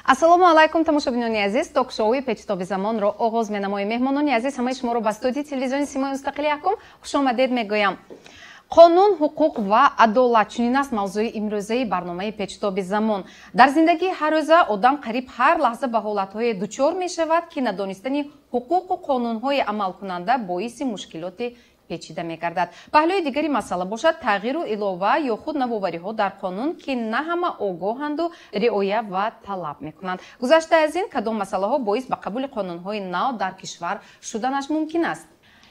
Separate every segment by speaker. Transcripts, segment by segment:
Speaker 1: Ассалому алайкум, тамошобинони азиз. Ток-шоуи «Печитоби замонро» оғоз менамоем. Меҳмонони азиз, ҳамаи шуморо ба студияи телевизиони «Симои мустақили якум» хушомадед мегӯям. Қонун, ҳуқуқ ва адолат — чунин аст мавзӯи имрӯзаи барномаи «Печитоби замон». Дар зиндагии ҳаррӯза одам қариб ҳар лаҳза ба ҳолатҳое дучор мешавад, ки надонистани ҳуқуқу қонунҳои амалкунанда боиси мушкилоти печида мегардад. Паҳлӯи дигари масъала бошад, тағйиру илова ё худ навовариҳо дар қонун, ки на ҳама огоҳанду риоя ва талаб мекунанд. Гузашта аз ин, кадом масъалаҳо боис ба қабули қонунҳои нав дар кишвар шуданаш мумкин аст?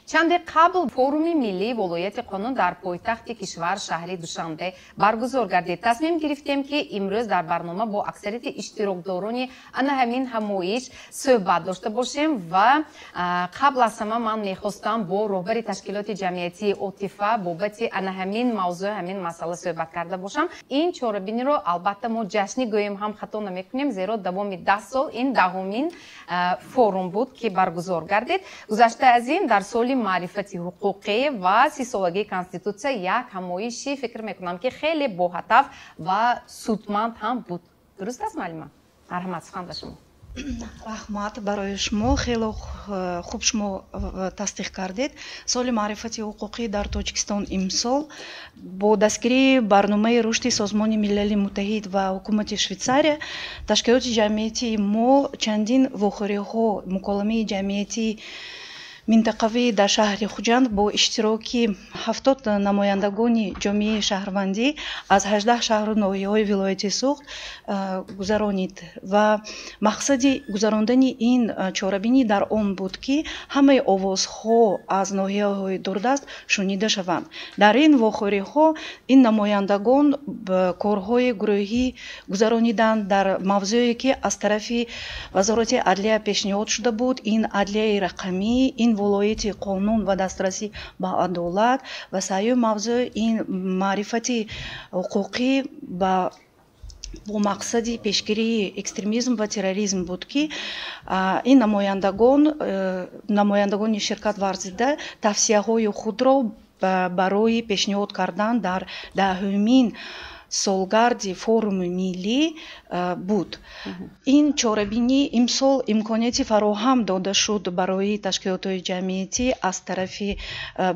Speaker 1: Чанде қабл форуми миллии волояти қонун дар пойтахти кишвар, шаҳри Душанбе, баргузор гардид. Тасмим гирифтем, ки имрӯз дар барнома бо аксарияти иштирокдорони ана ҳамин ҳамоиш суҳбат дошта бошем. Ва қабл аз ҳама ман мехостам бо роҳбари ташкилоти ҷамъиятии «Отифа» бобати ана ҳамин мавзӯъ, ҳамин масъала суҳбат карда бошам. Ин чорабиниро албатта мо ҷашнӣ гӯем ҳам хато намекунем, зеро давоми 10 сол ин 10-умин форум буд, ки баргузор гардид. Гузашта аз ин, дар соли маърифати ҳуқуқӣ ва 30-солагии Конститутсия як ҳамоиши, фикр мекунам, ки хеле боҳадаф ва судманд ҳам буд. Дуруст аст, муаллима? Марҳамат, сухан ба шумо.
Speaker 2: Раҳмат барои шумо. Хело хуб шумо тасдиқ кардед. Соли маърифати ҳуқуқӣ дар Тоҷикистон имсол бо дастгирии барномаи рушди Созмони Милали Муттаҳид ва ҳукумати Швейтсария ташкилоти ҷамъиятии мо чандин вохӯриҳо, муколамаи ҷамъиятии минтақавӣ дар шаҳри Хуҷанд бо иштироки 70 намояндагони ҷомеаи шаҳрвандӣ аз 18 шаҳру ноҳияҳои вилояти Суғд гузаронид. Ва мақсади гузарондани ин чорабинӣ дар он буд, ки ҳамаи овозҳо аз ноҳияҳои дурдаст шунида шаванд. Дар ин вохӯриҳо ин намояндагон корҳои гурӯҳӣ гузарониданд дар мавзӯе, ки аз тарафи Вазорати адлия пешниҳод шуда буд: ин адлияи рақамӣ, ин волояти қонун ва дастрасӣ ба адолат, ва сеюм мавзӯъ ин маърифати ҳуқуқӣ бо мақсади пешгирии экстремизм ва терроризм буд, ки ин намояндагони ширкат варзида тавсияҳои худро барои пешниҳод кардан дар 10-умин солгарди форуми миллӣ буд. Ин чорабинӣ имсол имконияти фароҳам дода шуд барои ташкилотҳои ҷамъиятӣ аз тарафи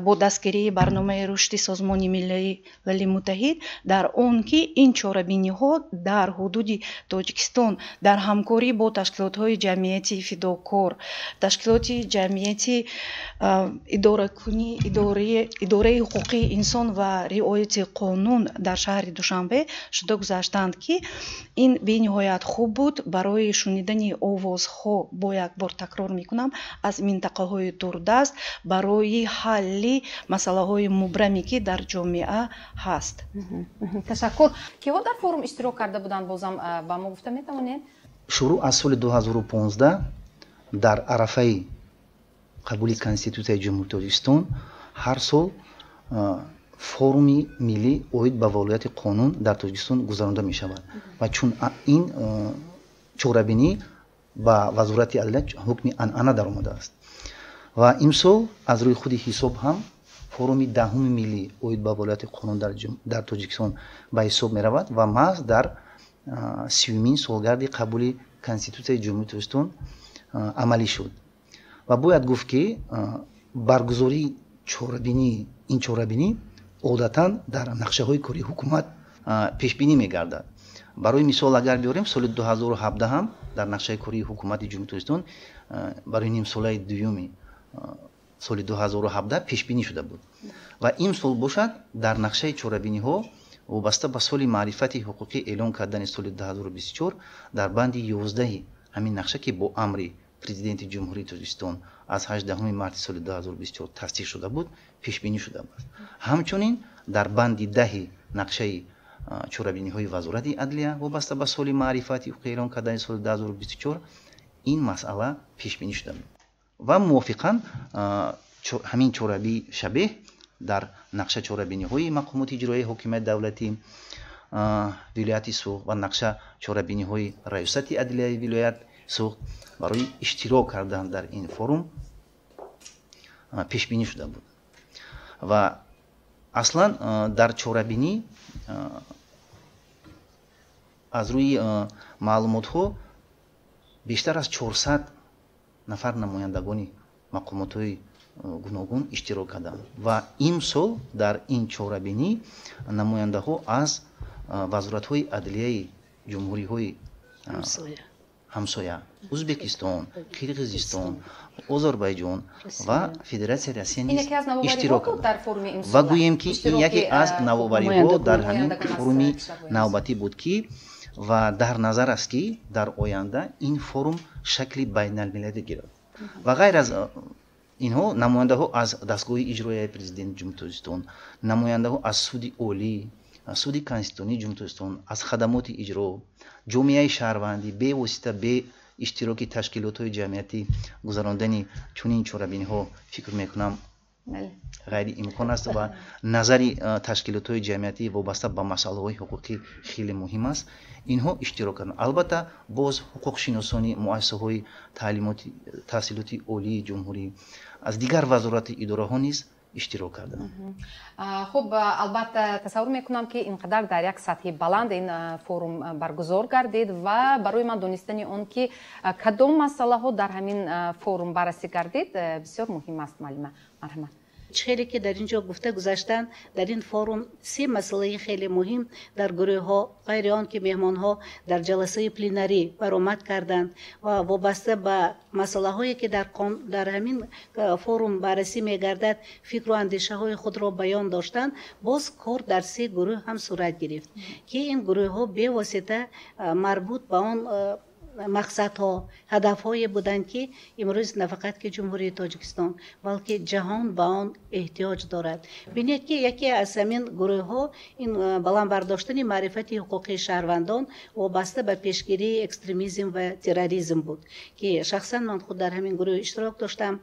Speaker 2: бо дастгирии барномаи рушди Созмони Милали Муттаҳид, дар он ки ин чорабиниҳо дар ҳудуди Тоҷикистон дар ҳамкорӣ бо ташкилотҳои ҷамъиятии фидокор, ташкилоти ҷамъиятии идоракунӣ, идораи ҳуқуқии инсон ва риояти қонун дар шаҳри Душанбе шуда гузаштанд, ки ин бениҳоят хуб буд барои шунидани овозҳо, бо як бор такрор мекунам, аз минтақаҳои дурдаст барои ҳалли масъалаҳои мубраме, ки дар ҷомеа ҳаст.
Speaker 1: Ташаккур. Киҳо дар форум иштирок карда буданд, бозам ба мо гуфта метавонед?
Speaker 3: Шурӯъ аз соли 2015, дар арафаи қабули Конститутсияи Ҷумҳурии Тоҷикистон, ҳар сол форуми миллӣ оид ба волояти қонун дар Тоҷикистон гузаронда мешавад. Ва чун ин чорабинӣ ба Вазорати адлия ҳукми анъана даромадааст ва имсол аз рӯи худи ҳисоб ҳам форуми 10-уми миллӣ оид ба волояти қонун дар Тоҷикистон ба ҳисоб меравад ва маҳз дар 30-умин солгарди қабули Конститутсияи Ҷумҳурии Тоҷикистон амалӣ шуд. Ва бояд гуфт, ки баргузории чорабинӣ, ин чорабинӣ одатан дар нақшаҳои кори ҳукумат пешбинӣ мегардад. Барои мисол агар биёрем, соли 2017 ҳам дар нақшаи кори ҳукумати Ҷумҳурии Тоҷикистон барои нимсолаи дуюми соли 2017 пешбинӣ шуда буд. Ва имсол бошад, дар нақшаи чорабиниҳо вобаста ба соли маърифати ҳуқуқӣ эълон кардани соли 2024, дар банди 11-и ҳамин нақша, ки бо амри Президенти Ҷумҳурии Тоҷикистон аз 18 марти соли 2024 тасдиқ шуда буд, пешбинӣ шуда буд. Ҳамчунин дар банди 10-и нақшаи чорабиниҳои Вазорати адлия вобаста ба соли маърифати ҳуқуқӣ эълон кардани соли 2024 ин масъала пешбинӣ шуда буд. Ва мувофиқан ҳамин чорабӣ шабеҳ дар нақша чорабиниҳои мақомоти иҷроияи ҳокимияти давлатӣ вилояти Суғд ва нақша чорабиниҳои Раёсати адлияи вилоят Суғд барои иштирок кардан дар ин форум пешбинӣ шуда буд. Ва аслан дар чорабинӣ аз рӯи маълумотҳо Бештар аз 400 нафар намояндагони мақомотҳои гуногун иштирок карданд ва имсол дар ин чорабинӣ намояндаҳо аз вазоратҳои адлияи ҷумҳуриҳои ҳамсоя Ӯзбекистон, Қирғизистон, Озарбойҷон ва Федератсияи Россия низ иштирок карданд. Ва гӯем, ки ин яке аз навовариҳо дар ҳамин форуми навбатӣ буд, ки ва дар назар аст, ки дар оянда ин форум шакли байналмилалӣ гирад. Ва ғайр аз инҳо намояндаҳо аз дастгоҳи иҷроияи Президенти Ҷумҳурии Тоҷикистон, намояндаҳо аз Суди Олӣ, Суди Конститутсионии Ҷумҳурии Тоҷикистон, аз хадамоти иҷро, ҷомеаи шаҳрвандӣ бевосита бе иштироки ташкилотҳои ҷамъиятӣ гузарондани чунин чорабиниҳо, фикр мекунам, ғайриимкон аст ва назари ташкилотҳои ҷамъиятӣ вобаста ба масъалаҳои ҳуқуқӣ хеле муҳим аст. Инҳо иштирок карданд. Албатта, боз ҳуқуқшиносони муассисаҳои таҳсилоти олии ҷумҳурӣ, аз дигар вазорати идораҳо низ иштирок карданд.
Speaker 1: Хуб, албатта, тасаввур мекунам, ки ин қадар дар як сатҳи баланд ин форум баргузор гардид ва барои ман донистани он, ки кадом масъалаҳо дар ҳамин форум баррасӣ гардид, бисёр муҳим аст. Муаллима, марҳамат.
Speaker 4: Хеле ки дар ин ҷо гуфта гузаштанд, дар ин форум се масъалаи хеле муҳим дар гурӯҳҳо, ғайри он ки меҳмонҳо дар ҷаласаи пленарӣ баромад карданд ва вобаста ба масъалаҳое, ки дар ҳамин форум баррасӣ мегардад, фикру андешаҳои худро баён доштанд, боз кор дар се гурӯҳ ҳам сурат гирифт, ки ин гурӯҳҳо бевосита марбут ба он мақсадҳо, ҳадафҳое буданд, ки имрӯз на фақат ки Ҷумҳурии Тоҷикистон, балки ҷаҳон ба он эҳтиёҷ дорад. Бинед, ки яке аз ҳамин гурӯҳҳо ин баланд бардоштани маърифати ҳуқуқии шаҳрвандон вобаста ба пешгирии экстремизм ва терроризм буд, ки шахсан ман худ дар ҳамин гурӯҳ иштирок доштам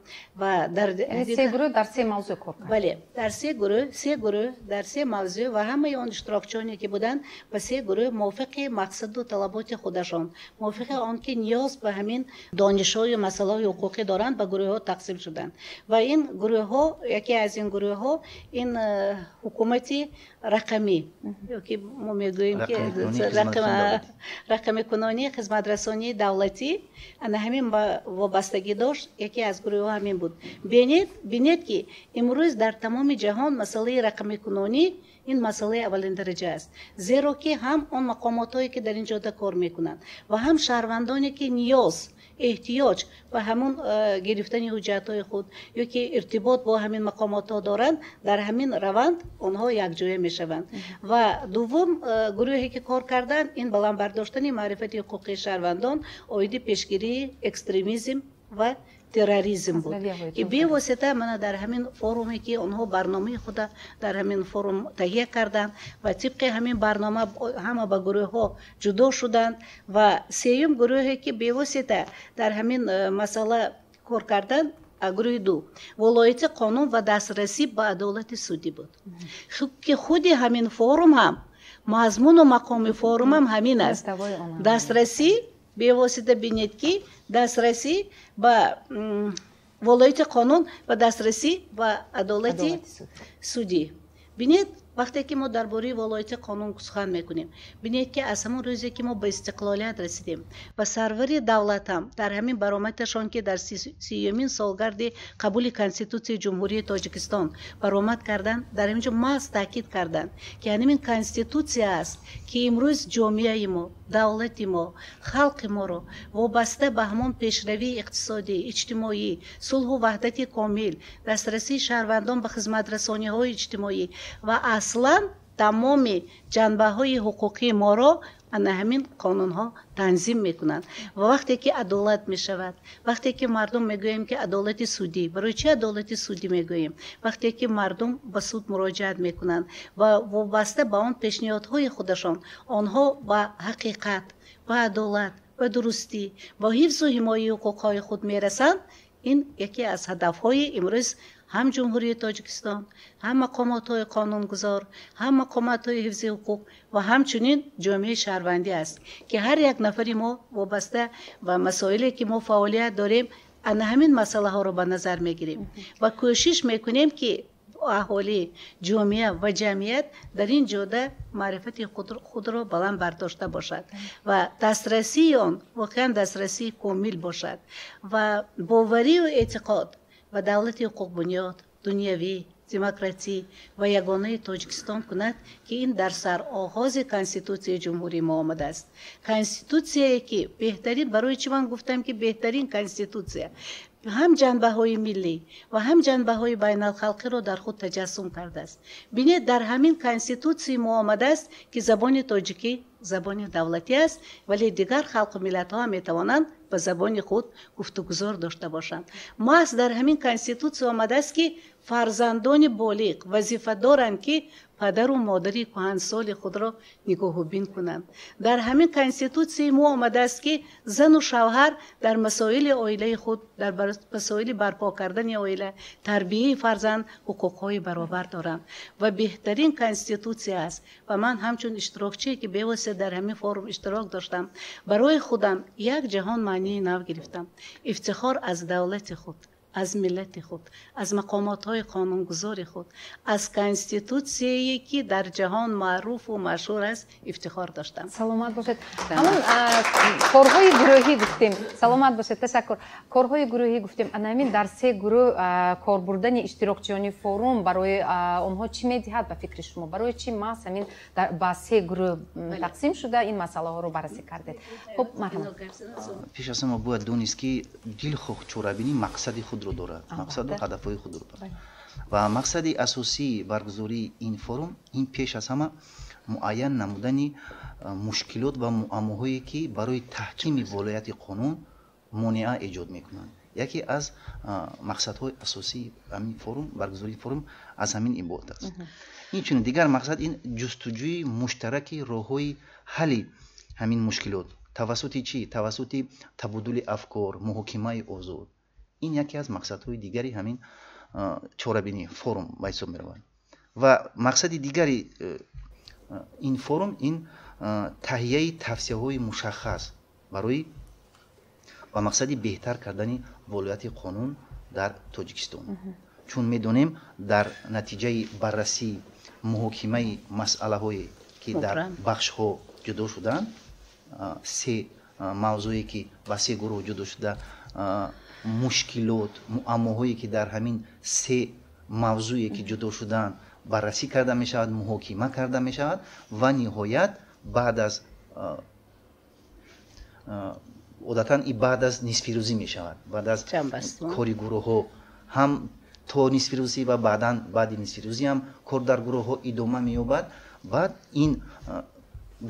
Speaker 4: ва дар
Speaker 1: се гурӯҳ дар се мавзӯъ кор кард.
Speaker 4: Бале, дар се гурӯҳ, се гурӯҳ дар се мавзӯъ ва ҳамаи он иштирокчионе, ки буданд, ба се гурӯҳ мувофиқи мақсаду талаботи худашон, мувофиқи он ки ниёз ба ҳамин донишҳою масъалаҳои ҳуқуқӣ доранд, ба гурӯҳҳо тақсим шуданд. Ва ин гурӯҳҳо, яке аз ин гурӯҳҳо ин ҳукумати рақамӣ, ки мо мегӯем, ки рақамикунонии хизматрасонии давлатӣ, ана ҳамин ба вобастагӣ дошт. Яке аз гурӯҳҳо ҳамин буд. Бинед, ки имрӯз дар тамоми ҷаҳон масъалаи рақамикунонӣ ин масъалаи аввалин дараҷа аст, зеро ки ҳам он мақомотҳое, ки дар ин ҷода кор мекунанд, ва ҳам шаҳрвандоне, ки ниёз, эҳтиёҷ ба ҳамун гирифтани ҳуҷҷатҳои худ ё ки иртибот бо ҳамин мақомотҳо доранд, дар ҳамин раванд онҳо якҷоя мешаванд. Ва дуввум гурӯҳе, ки кор карданд, ин баланд бардоштани маърифати ҳуқуқии шаҳрвандон оиди пешгирии экстремизм ва терроризм буд, ки бевосита мана дар ҳамин форуме, ки онҳо барномаи худа дар ҳамин форум таҳия карданд ва тибқи ҳамин барнома ҳама ба гурӯҳҳо ҷудо шуданд. Ва сеюм гурӯҳе, ки бевосита дар ҳамин масъала кор карданд, гурӯҳи ду волояти қонун ва дастрасӣ ба адолати судӣ буд, ки худи ҳамин форум ҳам, мазмуну мақоми форум ҳам ҳамин аст. Дастрасӣ бевосита, бинед, ки дастрасӣ ба волояти қонун ва дастрасӣ ба адолати судӣ. Бинед, вақте ки мо дар бораи волояти қонун сухан мекунем, бинед, ки аз ҳамон рӯзе, ки мо ба истиқлолият расидем ва сарвари давлат ҳам дар ҳамин баромадашон, ки дар 30-юмин солгарди қабули Конститутсияи Ҷумҳурии Тоҷикистон баромад карданд, дар ҳамин ҷо маҳз таъкид карданд, ки ҳамин Конститутсия аст, ки имрӯз ҷомеаи мо, давлати мо, халқи моро вобаста ба ҳамон пешравии иқтисодӣ, иҷтимоӣ, сулҳу ваҳдати комил, дастрасии шаҳрвандон ба хизматрасониҳои иҷтимоӣ ва аслан тамоми ҷанбаҳои ҳуқуқии моро ана ҳамин қонунҳо танзим мекунанд. Ва вақте ки адолат мешавад, вақте ки мардум, мегӯем, ки адолати судӣ, барои чи адолати судӣ мегӯем? Вақте ки мардум ба суд муроҷиат мекунанд ва вобаста ба он пешниҳодҳои худашон онҳо ба ҳақиқат, ба адолат, ба дурустӣ, ба ҳифзу ҳимояи ҳуқуқҳои худ мерасанд. Ин яке аз ҳадафҳои имрӯз ҳам Ҷумҳурии Тоҷикистон, ҳам мақомотҳои қонунгузор, ҳам мақомотҳои ҳифзи ҳуқуқ ва ҳамчунин ҷомеаи шаҳрвандӣ аст, ки ҳар як нафари мо вобаста ба масоиле, ки мо фаъолият дорем, ана ҳамин масъалаҳоро ба назар мегирем ва кӯшиш мекунем, ки Аҳолӣ, ҷомеа ва ҷамъият дар ин ҷода маърифати худро баланд бардошта бошад ва дастрасии он воқеан дастрасии комил бошад ва боварию эътиқод ба давлати ҳуқуқбунёд, дунявӣ, демократӣ ва ягонаи Тоҷикистон кунад, ки ин дар сароғози Конститутсияи ҷумҳурии мо омадааст. Конститутсияе, ки беҳтарин, барои чӣ ман гуфтам, ки беҳтарин конститутсия ҳам ҷанбаҳои миллӣ ва ҳам ҷанбаҳои байналхалқиро дар худ таҷассум кардааст. Бинед, дар ҳамин конститутсияи мо омадааст, ки забони тоҷикӣ забони давлатӣ аст, вале дигар халқу миллатҳо метавонанд ба забони худ гуфтугузор дошта бошанд. Маҳз дар ҳамин конститутсия омадааст, ки фарзандони болиғ вазифа доранд, ки падару модари кӯҳансоли худро нигоҳубин кунанд. Дар ҳамин конститутсияи мо омадааст, ки зану шавҳар дар масоили оилаи худ, дар масоили барпо кардани оила, тарбияи фарзанд ҳуқуқҳои баробар доранд. Ва беҳтарин конститутсия аст. Ва ман ҳамчун иштирокчие, ки бевосита дар ҳамин форум иштирок доштам, барои худам як ҷаҳон маънии нав гирифтам. Ифтихор аз давлати худ, аз миллати худ, аз мақомотҳои қонунгузори худ, аз конститутсияе, ки дар ҷаҳон маъруфу машҳур аст, ифтихор доштам.
Speaker 1: Саломат бошед. Ҳамон корҳои гурӯҳӣ гуфтем. Саломат бошед, ташаккур. Корҳои гурӯҳӣ гуфтем. Ана ҳамин дар се гурӯҳ кор бурдани иштирокчиёни форум барои онҳо чӣ медиҳад ба фикри шумо? Барои чӣ маҳз ҳамин ба се гурӯҳ тақсим шуда ин масъалаҳоро баррасӣ кардед? Хуб, марҳамат.
Speaker 3: Пеш аз ҳама бояд донист, ки дилхоҳ чорабинӣ мақсади худро дорад, мақсаду ҳадафҳои худро дорад. Ва мақсади асосии баргузории ин форум ин пеш аз ҳама муайян намудани мушкилот ва муаммоҳое, ки барои таҳкими волояти қонун монеа эҷод мекунанд. Яке аз мақсадҳои асосии ҳамин форум, баргузории форум аз ҳамин иборат аст. Инчунин дигар мақсад ин ҷустуҷӯи муштараки роҳҳои ҳалли ҳамин мушкилот тавассути чӣ? Тавассути табодули афкор, муҳокимаи озод. Ин яке аз мақсадҳои дигари ҳамин чорабинӣ форум ба ҳисоб меравад. Ва мақсади дигари ин форум ин таҳияи тавсияҳои мушаххас барои ба мақсади беҳтар кардани волояти қонун дар Тоҷикистон. Чун медонем, дар натиҷаи баррасӣ, муҳокимаи масъалаҳое, ки дар бахшҳо ҷудо шуданд, се мавзӯе, ки ба се гурӯҳ ҷудо шуда, мушкилот, муаммоҳое, ки дар ҳамин се мавзӯе, ки ҷудо шуданд, баррасӣ карда мешавад, муҳокима карда мешавад ва ниҳоят баъд аз одатан и баъд аз нисфирӯзӣ мешавад, баъд аз кори гурӯҳҳо ҳам то нисфирӯзӣ ва баъдан баъди нисфирӯзӣ ҳам кор дар гурӯҳҳо идома меёбад. Баъд ин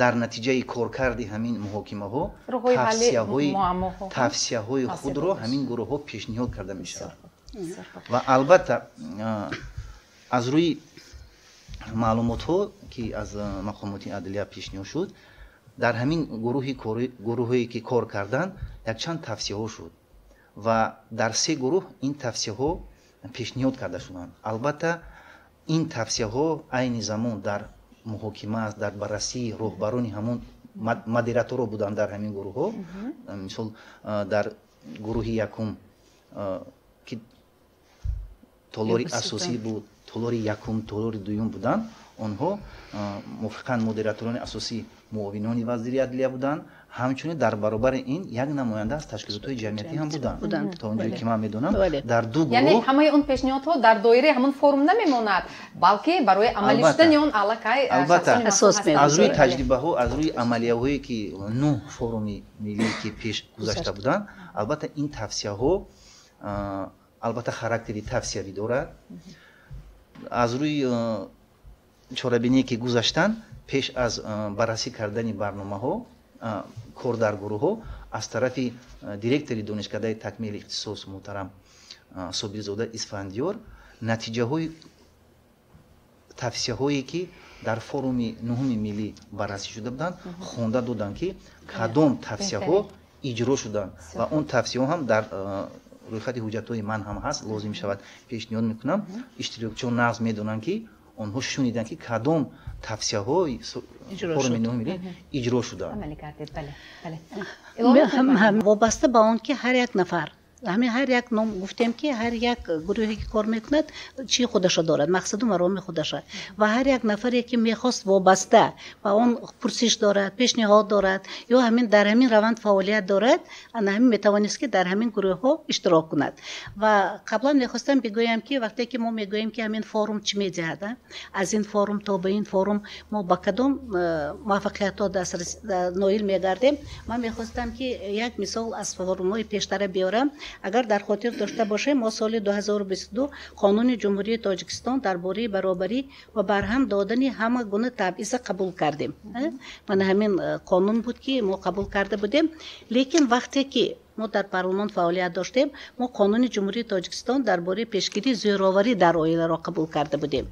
Speaker 3: дар натиҷаи коркарди ҳамин муҳокимаҳо тавсияҳои худро ҳамин гурӯҳҳо пешниҳод карда мешавад. Ва албатта аз рӯи маълумотҳо, ки аз мақомоти адлия пешниҳод шуд, дар ҳамин гурӯҳое, ки кор карданд, якчанд тавсияҳо шуд ва дар се гурӯҳ ин тавсияҳо пешниҳод карда шуданд. Албатта ин тавсияҳо айни замон дар муҳокима аст, дар баррасии роҳбарони ҳамон модераторо буданд дар ҳамин гурӯҳҳо. Мисол, дар гурӯҳи якум, ки толори асосӣ буд, толори якум, толори дуюм буданд, онҳо мувофиқан модераторони асосӣ муовинони вазири адлия буданд. Ҳамчунин дар баробари ин як намоянда аз ташкилотҳои ҷамъиятӣ ҳам буданд. То он ҷое, ки ман медонам, дар ду гурӯҳ.
Speaker 1: Яъне ҳамаи он пешниҳодҳо дар доираи ҳамон форум намемонад, балки барои амалӣ шудани он аллакай
Speaker 3: албатта аз рӯи таҷрибаҳо, аз рӯи амалияҳое, ки нӯҳ форуми миллӣ, ки пеш гузашта буданд, албатта ин тавсияҳо албатта характери тавсиявӣ дорад. Аз рӯи чорабиние, ки гузаштанд, пеш аз баррасӣ кардани барномаҳо, кор дар гурӯҳҳо аз тарафи директори донишкадаи такмили ихтисос муҳтарам Собирзода Исфандиёр натиҷаҳои тавсияҳое, ки дар форуми нуҳуми миллӣ баррасӣ шуда буданд, хонда доданд, ки кадом тавсияҳо иҷро шуданд ва он тавсияҳо ҳам дар рӯйхати ҳуҷҷатҳои ман ҳам ҳаст, лозим шавад, пешниҳод мекунам. Иштирокчиён нағз медонанд, ки онҳо шуниданд, ки кадом тавсияҳои форуми нуҳуми миллӣ иҷро шуданд.
Speaker 4: Вобаста ба он, ки ҳар як нафар Ҳамин ҳар як ном гуфтем, ки ҳар як гурӯҳе ки кор мекунад, чии худашо дорад, мақсаду мароми худаша, ва ҳар як нафаре ки мехост вобаста ба он пурсиш дорад, пешниҳод дорад ё ҳамин дар ҳамин раванд фаъолият дорад, ана ҳамин метавонист, ки дар ҳамин гурӯҳҳо иштирок кунад. Ва қаблан мехостам бигӯям, ки вақте ки мо мегӯем, ки ҳамин форум чӣ медиҳад, аз ин форум то ба ин форум мо ба кадом муваффақиятҳо дастрас ноил мегардем, ман мехостам, ки як мисол аз форумҳои пештара биёрам. Агар дар хотир дошта бошем, мо соли 2022 Қонуни Ҷумҳурии Тоҷикистон дар бораи баробарӣ ва барҳам додани ҳама гуна табъиза қабул кардем. Мана ҳамин қонун буд, ки мо қабул карда будем. Лекин вақте ки мо дар парлумон фаъолият доштем, мо Қонуни Ҷумҳурии Тоҷикистон дар бораи пешгирии зӯроварӣ дар оиларо қабул карда будем.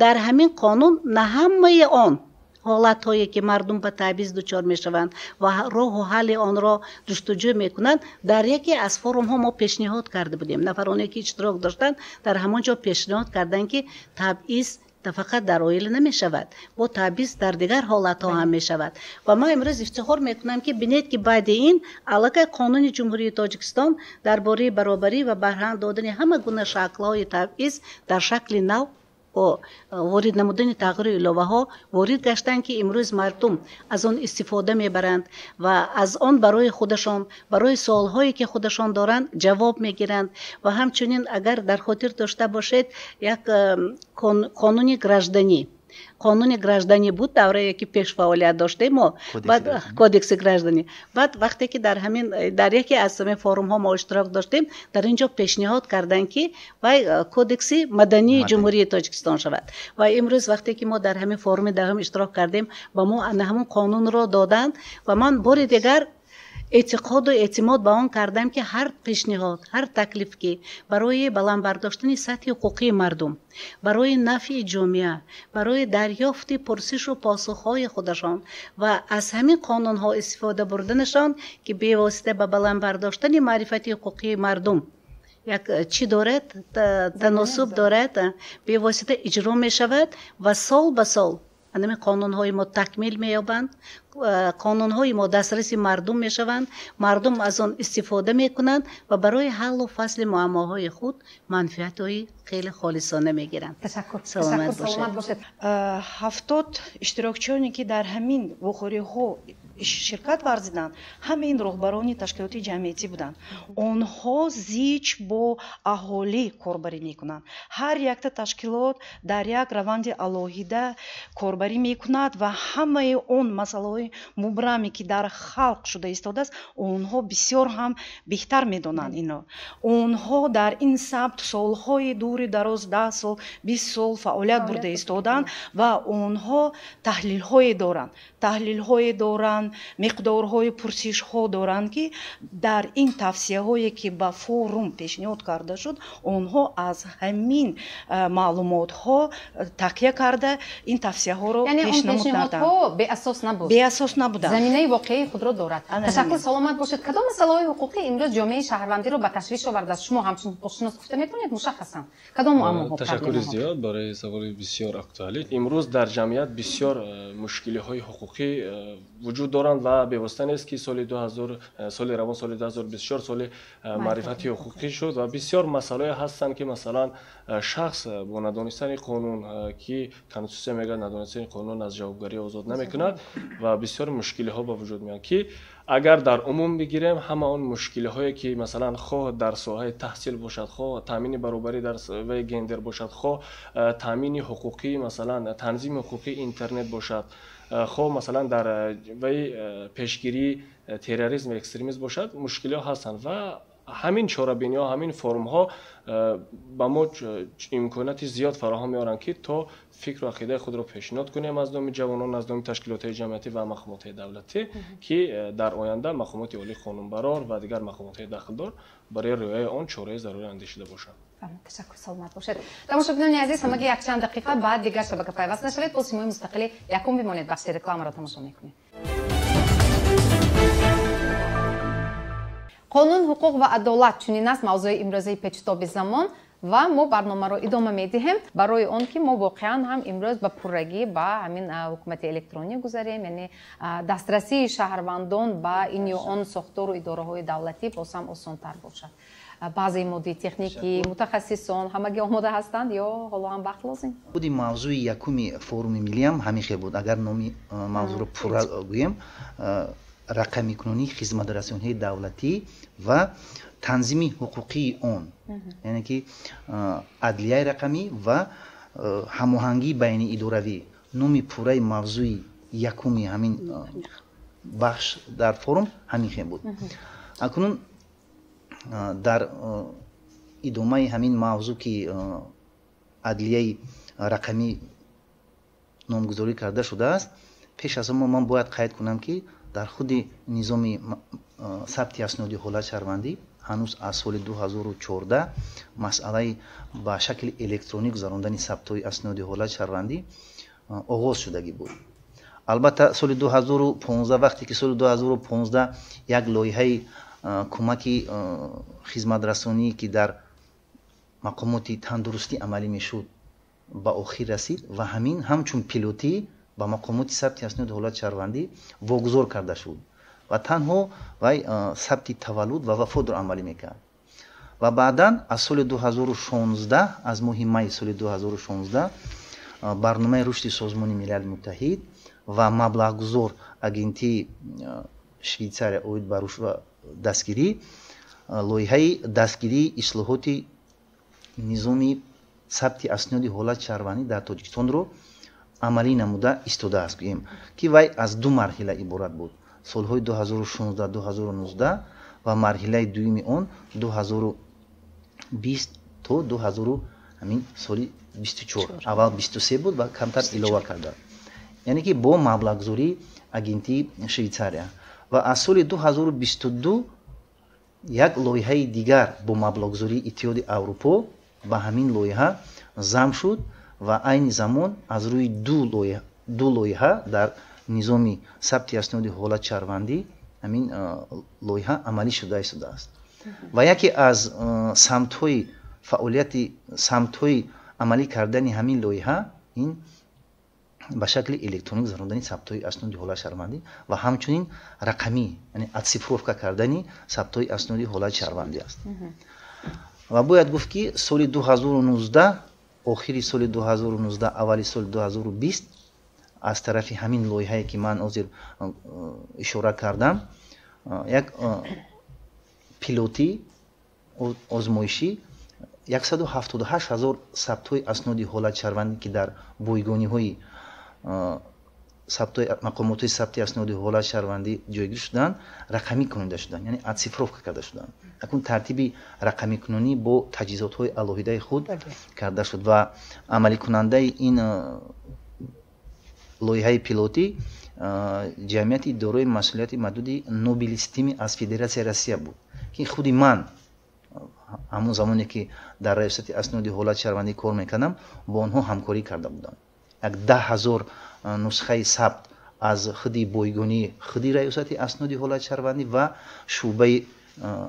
Speaker 4: Дар ҳамин қонун на ҳамаи он ҳолатҳое, ки мардум ба табъиз дучор мешаванд ва роҳу ҳалли онро ҷустуҷӯ мекунанд, дар яке аз форумҳо мо пешниҳод карда будем. Нафароне, ки иштирок доштанд, дар ҳамон ҷо пешниҳод карданд, ки табъиз фақат дар оила намешавад, бо табъиз дар дигар ҳолатҳо ҳам мешавад. Ва ман имрӯз ифтихор мекунам, ки бинед, ки баъди ин аллакай Қонуни Ҷумҳурии Тоҷикистон дар бораи баробарӣ ва барҳам додани ҳама гуна шаклҳои табъиз дар шакли нав бо ворид намудани тағйиру иловаҳо ворид гаштанд, ки имрӯз мардум аз он истифода мебаранд ва аз он барои худашон, барои суолҳое, ки худашон доранд, ҷавоб мегиранд. Ва ҳамчунин, агар дар хотир дошта бошед, як қонуни гражданӣ буд, даврае ки пеш фаъолият доштем мо, баъд кодекси гражданӣ. Баъд вақте ки дар ҳамин дар яке аз ҳамин форумҳо мо иштирок доштем, дар ин ҷо пешниҳод карданд, ки вай кодекси мадании Ҷумҳурии Тоҷикистон шавад. Ва имрӯз, вақте ки мо дар ҳамин форуми даҳум иштирок кардем, ба мо ана ҳамон қонунро доданд ва ман бори дигар эътиқоду эътимод ба он кардам, ки ҳар пешниҳод, ҳар таклиф, ки барои баланд бардоштани сатҳи ҳуқуқии мардум, барои нафъи ҷомеа, барои дарёфти пурсишу посухҳои худашон ва аз ҳамин қонунҳо истифода бурданашон, ки бевосита ба баланд бардоштани маърифати ҳуқуқии мардум як чӣ дорад, таносуб дорад, бевосита иҷро мешавад. Ва сол ба сол ҳамин қонунҳои мо такмил меёбанд, қонунҳои мо дастраси мардум мешаванд, мардум аз он истифода мекунанд ва барои ҳаллу фасли муаммоҳои худ манфиатҳои хеле холисона мегиранд.
Speaker 1: Ташаккур.
Speaker 4: Саломат
Speaker 1: бошед.
Speaker 2: 70 иштирокчиёне, ки дар ҳамин вохӯриҳо ширкат варзиданд, ҳамаи ин роҳбарони ташкилоти ҷамъиятӣ буданд. Онҳо зич бо аҳолӣ корбарӣ мекунанд. Ҳар якта ташкилот дар як раванди алоҳида корбарӣ мекунад ва ҳамаи он масъалаҳои мубраме, ки дар халқ шуда истодааст, онҳо бисёр ҳам беҳтар медонанд инро. Онҳо дар ин самт солҳои дури дароз, 10 сол, 20 сол фаъолият бурда истодаанд ва онҳо таҳлилҳое доранд, миқдорҳои пурсишҳо доранд, ки дар ин тавсияҳое, ки ба форум пешниҳод карда шуд, онҳо аз ҳамин маълумотҳо такя карда ин тавсияҳоро
Speaker 1: пешниҳод карданд. Беасос набуд?
Speaker 2: Беасос набуданд.
Speaker 1: Заминаи воқеии худро дорад. Ташаккур, саломат бошед. Кадом масъалаҳои ҳуқуқӣ имрӯз ҷомеаи шаҳрвандиро ба ташвиш овардааст? Шумо ҳамчун ҳуқуқшинос гуфта метавонед, мушаххасан кадом муаммоҳо?
Speaker 5: Ташаккури зиёд барои саволи бисёр актуалӣ. Имрӯз дар ҷамъият бисёр мушкилиҳои ҳуқуқӣ вуҷуд доранд ва бевосита нест, ки соли 2000, соли равон, соли 2024 соли маърифати ҳуқуқӣ шуд ва бисёр масъалаҳое ҳастанд, ки масалан шахс бо надонистани қонун, ки Конститутсия мегӯяд, надонистани қонун аз ҷавобгарӣ озод намекунад, ва бисёр мушкилиҳо ба вуҷуд меоянд, ки агар дар умум бигирем, ҳама он мушкилиҳое, ки масалан хоҳ дар соҳаи таҳсил бошад, хоҳ таъмини баробарӣ дар ваи гендер бошад, хоҳ таъмини ҳуқуқӣ, масалан танзими ҳуқуқии интернет бошад, хоҳ масалан дар ваи пешгирии терроризм ва экстремизм бошад, мушкилиҳо ҳастанд ва ҳамин чорабиниҳо, ҳамин форумҳо ба мо имконияти зиёд фароҳам меоранд, ки то фикру ақидаи худро пешниҳод кунем аз номи ҷавонон, аз номи ташкилотҳои ҷамъиятӣ ва мақомотҳои давлатӣ, ки дар оянда мақомоти олии қонунбарор ва дигар мақомотҳои дахлдор барои риояи он чораи зарурӣ андешида бошанд.
Speaker 1: Ташаккур, саломат бошед. Тамошобинони азиз, ҳамагӣ якчанд дақиқа баъд дигар шабака пайваст нашавед, бо Симои мустақили якум бимонед. Бахши рекламаро тамошо мекунед. Қонун, ҳуқуқ ва адолат — чунин аст мавзӯи имрӯзаи Печутоби замон. Ва мо барномаро идома медиҳем барои он ки мо воқеан ҳам имрӯз ба пуррагӣ ба ҳамин ҳукумати электронӣ гузарем, яъне дастрасии шаҳрвандон ба ин ё он сохтору идораҳои давлатӣ боз ҳам осонтар бошад. Баъзеи моддии техникӣ, мутахассисон ҳамагӣ омода ҳастанд ё ҳоло ҳам вақт лозим?
Speaker 3: Худи мавзӯи якуми форуми миллиам ҳамин хел буд. Агар номи мавзӯъро пурра гӯем, рақамикунонии хизматрасониҳои давлатӣ ва танзими ҳуқуқии он, яъне ки адлияи рақамӣ ва ҳамоҳангии байниидоравӣ. Номи пурраи мавзӯи якуми ҳамин бахш дар форум ҳамин хел буд. Акнун дар идомаи ҳамин мавзӯъ, ки адлияи рақамӣ номгузорӣ карда шудааст, пеш аз ҳама ман бояд қайд кунам, ки дар худи низоми сабти асноди ҳолати шаҳрвандӣ ҳанӯз аз соли 2014 масъалаи ба шакли электронӣ гузарондани сабтҳои асноди ҳолати шаҳрвандӣ оғоз шудагӣ буд. Албатта, соли 2015, вақте ки соли 2015 як лоиҳаи кӯмаки хизматрасонӣ, ки дар мақомоти тандурустӣ амалӣ мешуд, ба охир расид ва ҳамин ҳамчун пилотӣ ба мақомоти сабти асноди ҳолати шаҳрвандӣ вогузор карда шуд ва танҳо вай сабти таваллуд ва вафотро амалӣ мекард. Ва баъдан аз соли 2016, аз моҳи майи соли 2016, барномаи рушди Созмони Милали Муттаҳид ва маблағгузор Агентии Швейтсария оид ба рушд ва дастгирӣ лоиҳаи дастгирии ислоҳоти низоми сабти асноди ҳолати шаҳрвандӣ дар Тоҷикистонро амалӣ намуда истодааст. Гӯем, ки вай аз ду марҳила иборат буд: солҳои 2016-2019 ва марҳилаи дуюми он 2020 то 2000 ҳамин соли 24, аввал 23 буд ва камтар илова карда, яъне ки бо маблағгузории Агентии Швейтсария. Ва аз соли 2022 як лоиҳаи дигар бо маблағгузории Иттиҳоди Аврупо ба ҳамин лоиҳа зам шуд ва айни замон аз рӯи ду лоиҳа дар низоми сабти асноди ҳолати шаҳрвандӣ ҳамин лоиҳа амалӣ шуда истодааст. Ва яке аз самтҳои фаъолияти, самтҳои амалӣ кардани ҳамин лоиҳа ин ба шакли электронӣ гузарондани сабтҳои асноди ҳолати шаҳрвандӣ ва ҳамчунин рақамӣ, яъне оцифровка кардани сабтҳои асноди ҳолати шаҳрвандӣ аст. Ва бояд гуфт, ки соли 2019, охири соли 2019, аввали соли 2020, аз тарафи ҳамин лоиҳае, ки ман ҳозир ишора кардам, як пилотӣ озмоишӣ 178 ҳазор сабтҳои асноди ҳолати шаҳрвандӣ, ки дар бойгониҳои сабтҳои мақомотҳои сабти асноди ҳолати шаҳрвандӣ ҷойгир шуданд, рақамӣ кунонида шуданд, яъне оцифровка карда шуданд. Акнун тартиби рақамикунонӣ бо таҷҳизотҳои алоҳидаи худ карда шуд ва амаликунандаи ин лоиҳаи пилотӣ ҷамъияти дорои масъулияти маҳдуди Нобилистими аз Федератсияи Россия буд, ки худи ман ҳамон замоне, ки дар раёсати асноди ҳолати шаҳрвандӣ кор мекардам, бо онҳо ҳамкорӣ карда будам. Як 10 000 нусхаи сабт аз худи бойгонии худи раёсати асноди ҳолати шаҳрвандӣ ва шӯъбаи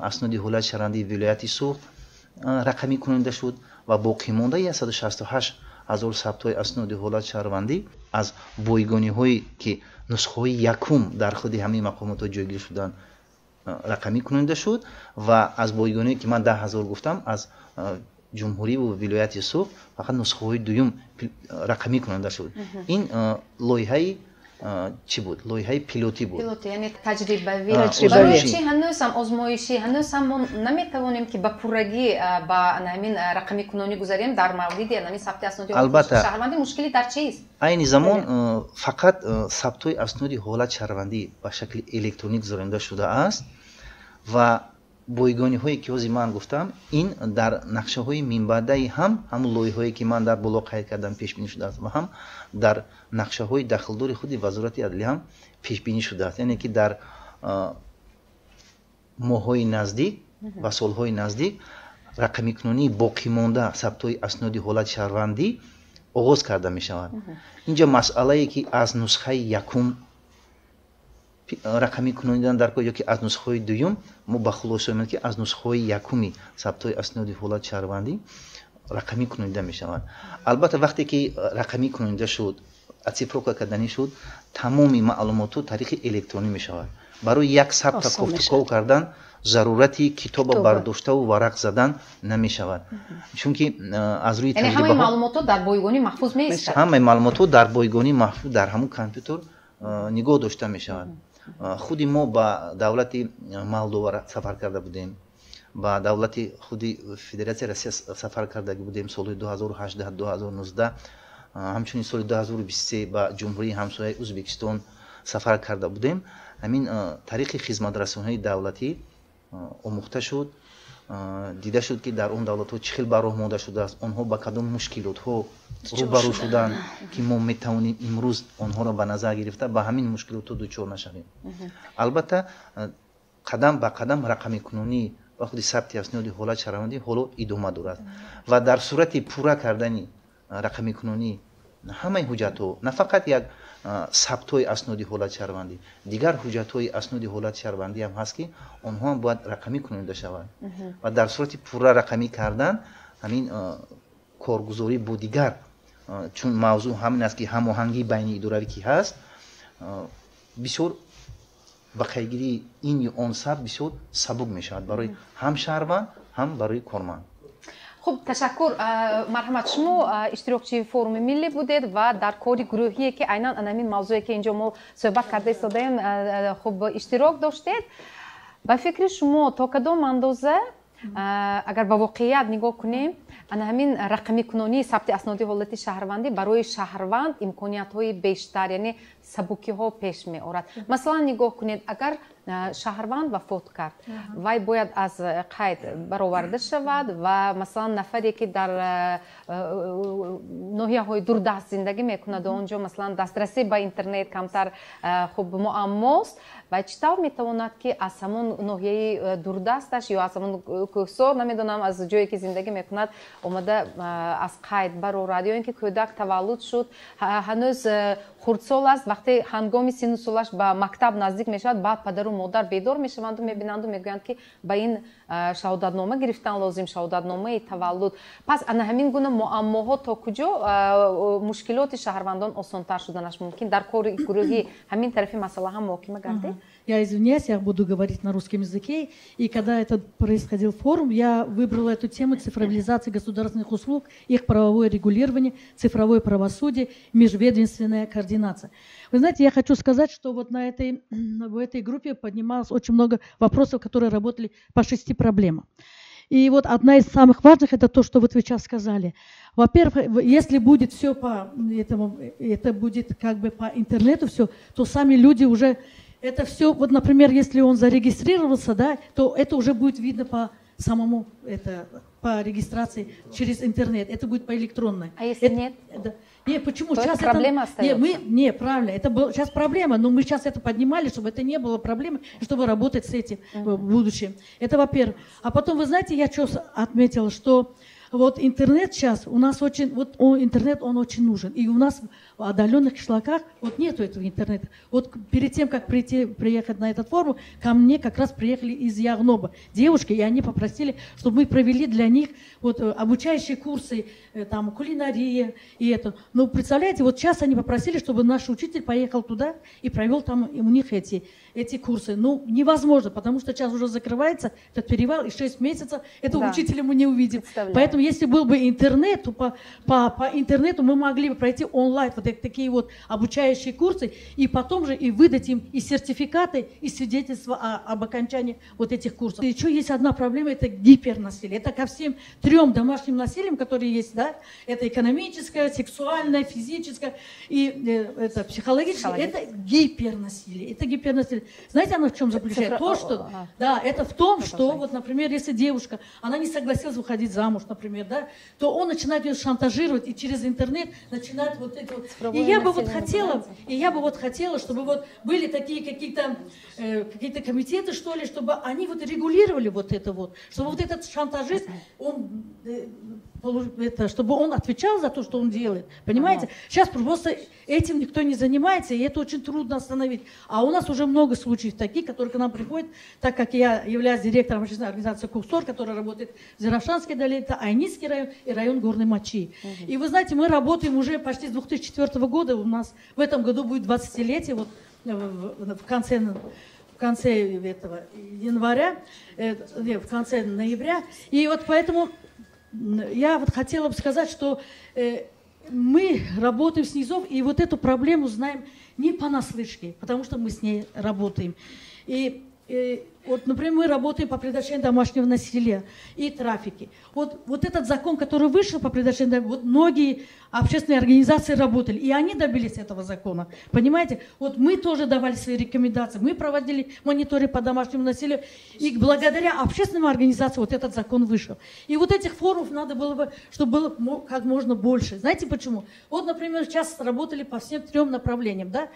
Speaker 3: асноди ҳолати шаҳрвандии вилояти Суғд рақамӣ кунонида шуд ва боқимондаи 168 ҳазор сабтҳои асноди ҳолати шаҳрвандӣ аз бойгониҳое, ки нусхаҳои якум дар худи ҳамин мақомотҳо ҷойгир шуданд, рақамӣ кунонида шуд ва аз бойгоние, ки ман 10 000 гуфтам, аз ҷумҳуриву вилояти Суғд фақат нусхаҳои дуюм рақамӣ кунонида шуд. Ин лоиҳаи чӣ буд? Лоиҳаи пилотӣ буд.
Speaker 1: Пилотӣ, яъне таҷрибавӣ. Барои чӣ ҳанӯз ҳам озмоишӣ, ҳанӯз ҳам мо наметавонем, ки ба пуррагӣ ба ҳамин рақамикунонӣ гузарем дар мавриди ҳамин сабти асноди шаҳрвандӣ? Мушкилӣ дар чист?
Speaker 3: Айни замон фақат сабтҳои асноди ҳолати шаҳрвандӣ ба шакли электронӣ гузаронида шудааст ва бойгониҳое, ки ҳозир ман гуфтам, ин дар нақшаҳои минбаъдаи ҳам ҳамун лоиҳое, ки ман дар боло қайд кардам, пешбинӣ шудааст ва ҳам дар нақшаҳои дахлдори худи Вазорати адлия ҳам пешбинӣ шудааст, яъне ки дар моҳҳои наздик ва солҳои наздик рақамикунонии боқимонда сабтҳои асноди ҳолати шаҳрвандӣ оғоз карда мешавад. Инҷа масъалае, ки аз нусхаи якум рақамӣ кунонидан дар кор ё ки аз нусхаҳои дуюм, мо ба хулоса омадем, ки аз нусхаҳои якуми сабтҳои асноди ҳолати шаҳрвандӣ. Рақамӣ кунонида мешавад. Албатта, вақте ки рақамӣ кунонида шуд, оцифровка карданӣ шуд, тамоми маълумотҳо тариқи электронӣ мешавад. Барои як сабта кофтуков кардан зарурати китоба бардоштаву варақ задан намешавад, чунки аз рӯи
Speaker 1: ҳамаи маълумотҳо дар бойгонӣ маҳфуз меистад.
Speaker 3: Ҳамаи маълумотҳо дар бойгонӣ маҳфуз, дар ҳамун компютер нигоҳ дошта мешавад. Худи мо ба давлати Молдова сафар карда будем, ба давлати худи Федератсияи Россия сафар карда будем солҳои 2018, 2019, ҳамчунин соли 2023 ба ҷумҳурии ҳамсояи Ӯзбекистон сафар карда будем. Ҳамин тариқи хизматрасониҳои давлатӣ омӯхта шуд, дида шуд, ки дар он давлатҳо чӣ хел ба роҳ монда шудааст, онҳо ба кадом мушкилотҳо рӯбарӯ шуданд, ки мо метавонем имрӯз онҳоро ба назар гирифта ба ҳамин мушкилотҳо дучор нашавем. Албатта, қадам ба қадам рақамикунонӣ ва худи сабти асноди ҳолат шаҳрвандӣ ҳоло идома дорад ва дар сурати пурра кардани рақамикунонӣ ҳамаи ҳуҷҷатҳо, на фақат як сабтҳои асноди ҳолати шаҳрвандӣ, дигар ҳуҷҷатҳои асноди ҳолати шаҳрвандӣ ҳам ҳаст, ки онҳо ҳам бояд рақамӣ кунонида шаванд, ва дар сурати пурра рақамӣ кардан ҳамин коргузорӣ бо дигар, чун мавзӯъ ҳамин аст, ки ҳамоҳангии байни идоравӣ ки ҳаст, бисёр ба қайдгирии ин ё он сабт бисёр сабук мешавад барои ҳам шаҳрванд, ҳам барои корманд.
Speaker 1: Хуб, ташаккур. Марҳамат, шумо иштирокчии форуми миллӣ будед ва дар кори гурӯҳие, ки айнан ҳамин мавзӯе, ки инҷо мо суҳбат карда истодаем, хуб, иштирок доштед. Ба фикри шумо, то кадом андоза, агар ба воқеият нигоҳ кунем, ана ҳамин рақамикунонии сабти асноди ҳолати шаҳрвандӣ барои шаҳрванд имкониятҳои бештар, яъне сабукиҳо пеш меорад? Масалан, нигоҳ кунед, агар шаҳрванд вафот кард, вай бояд аз қайд бароварда шавад ва масалан нафаре, ки дар ноҳияҳои дурдаст зиндагӣ мекунаду он ҷо масалан дастрасӣ ба интернет камтар, хуб, муаммост, вай чӣ тавр метавонад, ки аз ҳамон ноҳияи дурдасташ ё аз ҳамон кӯҳсор, намедонам, аз ҷое ки зиндагӣ мекунад, омада аз қайд барорад? Ё ин ки кӯдак таваллуд шуд, ҳанӯз хурдсол аст, вақте ҳангоми синну солаш ба мактаб наздик мешавад, баъд падару модар бедор мешаванду мебинанду мегӯянд, ки ба ин шаҳодатнома гирифтан лозим, шаҳодатномаи таваллуд. Пас ана ҳамин гуна муаммоҳо то куҷо мушкилоти шаҳрвандон осонтар шуданаш мумкин? Дар кори гурӯҳӣ ҳамин тарафи масъала ҳам муҳокима гардид?
Speaker 6: Я извиняюсь, я буду говорить на русском языке. И когда этот происходил форум, я выбрала эту тему цифровизации государственных услуг, их правовое регулирование, цифровое правосудие, межведомственная координация. Вы знаете, я хочу сказать, что вот в этой группе поднималось очень много вопросов, которые работали по шести проблемам. И вот одна из самых важных – это то, что вот вы сейчас сказали. Во-первых, если будет все по этому, это будет как бы по интернету все, то сами люди уже это все, вот, например, если он зарегистрировался, да, то это уже будет видно по самому, это, по регистрации через интернет. Это будет по электронной.
Speaker 1: А если
Speaker 6: это,
Speaker 1: нет?
Speaker 6: Да. Не, почему?
Speaker 1: То
Speaker 6: сейчас
Speaker 1: это проблема
Speaker 6: это,
Speaker 1: остается.
Speaker 6: Не, мы, не, правильно, это был, сейчас проблема, но мы сейчас это поднимали, чтобы это не было проблемой, чтобы работать с этим в будущем. Это во-первых. А потом, вы знаете, я что отметила, что вот интернет сейчас у нас очень, вот он, интернет, он очень нужен. И у нас в отдаленных кишлаках вот нету этого интернета. Вот перед тем, как приехать на этот форум, ко мне как раз приехали из Ягноба девушки, и они попросили, чтобы мы провели для них вот обучающие курсы, там, кулинария и это. Но представляете, вот сейчас они попросили, чтобы наш учитель поехал туда и провел там у них эти курсы. Ну, невозможно, потому что сейчас уже закрывается этот перевал, и 6 месяцев этого учителя мы не увидим. Поэтому если был бы интернет, то по интернету мы могли бы пройти онлайн вот такие вот обучающие курсы, и потом же и выдать им и сертификаты, и свидетельства об окончании вот этих курсов. Еще есть одна проблема, это гипернасилие. Это ко всем трем домашним насилиям, которые есть, да, это экономическое, сексуальное, физическое и это психологическое, это гипернасилие. Это гипернасилие. Знаете, оно в чем заключается? То, что, да, это в том, что, вот, например, если девушка, она не согласилась выходить замуж, например, да, то он начинает ее шантажировать и через интернет начинает вот эти вот. И я бы вот хотела, чтобы вот были такие какие-то комитеты, что ли, чтобы они вот регулировали вот это вот, чтобы вот этот шантажист, он это, чтобы он отвечал за то, что он делает. Понимаете? Сейчас просто этим никто не занимается, и это очень трудно остановить. А у нас уже много случаев таких, которые к нам приходят, так как я являюсь директором общественной организации «Куксор», которая работает в Зеравшанской долине, это Айнинский район и район Горной Мачи. И вы знаете, мы работаем уже почти с 2004 года, у нас в этом году будет 20-летие, вот в конце этого января, не, в конце ноября. И вот поэтому я вот хотела бы сказать, что мы работаем с низов, и вот эту проблему знаем не понаслышке, потому что мы с ней работаем. И вот, например, мы работаем по предотвращению домашнего насилия и трафики. Вот этот закон, который вышел по предотвращению, вот многие общественные организации работали, и они добились этого закона. Понимаете? Вот мы тоже давали свои рекомендации, мы проводили мониторинг по домашнему насилию, и благодаря общественным организациям вот этот закон вышел. И вот этих форумов надо было бы, чтобы было как можно больше. Знаете почему? Вот, например, сейчас работали по всем трем направлениям, да?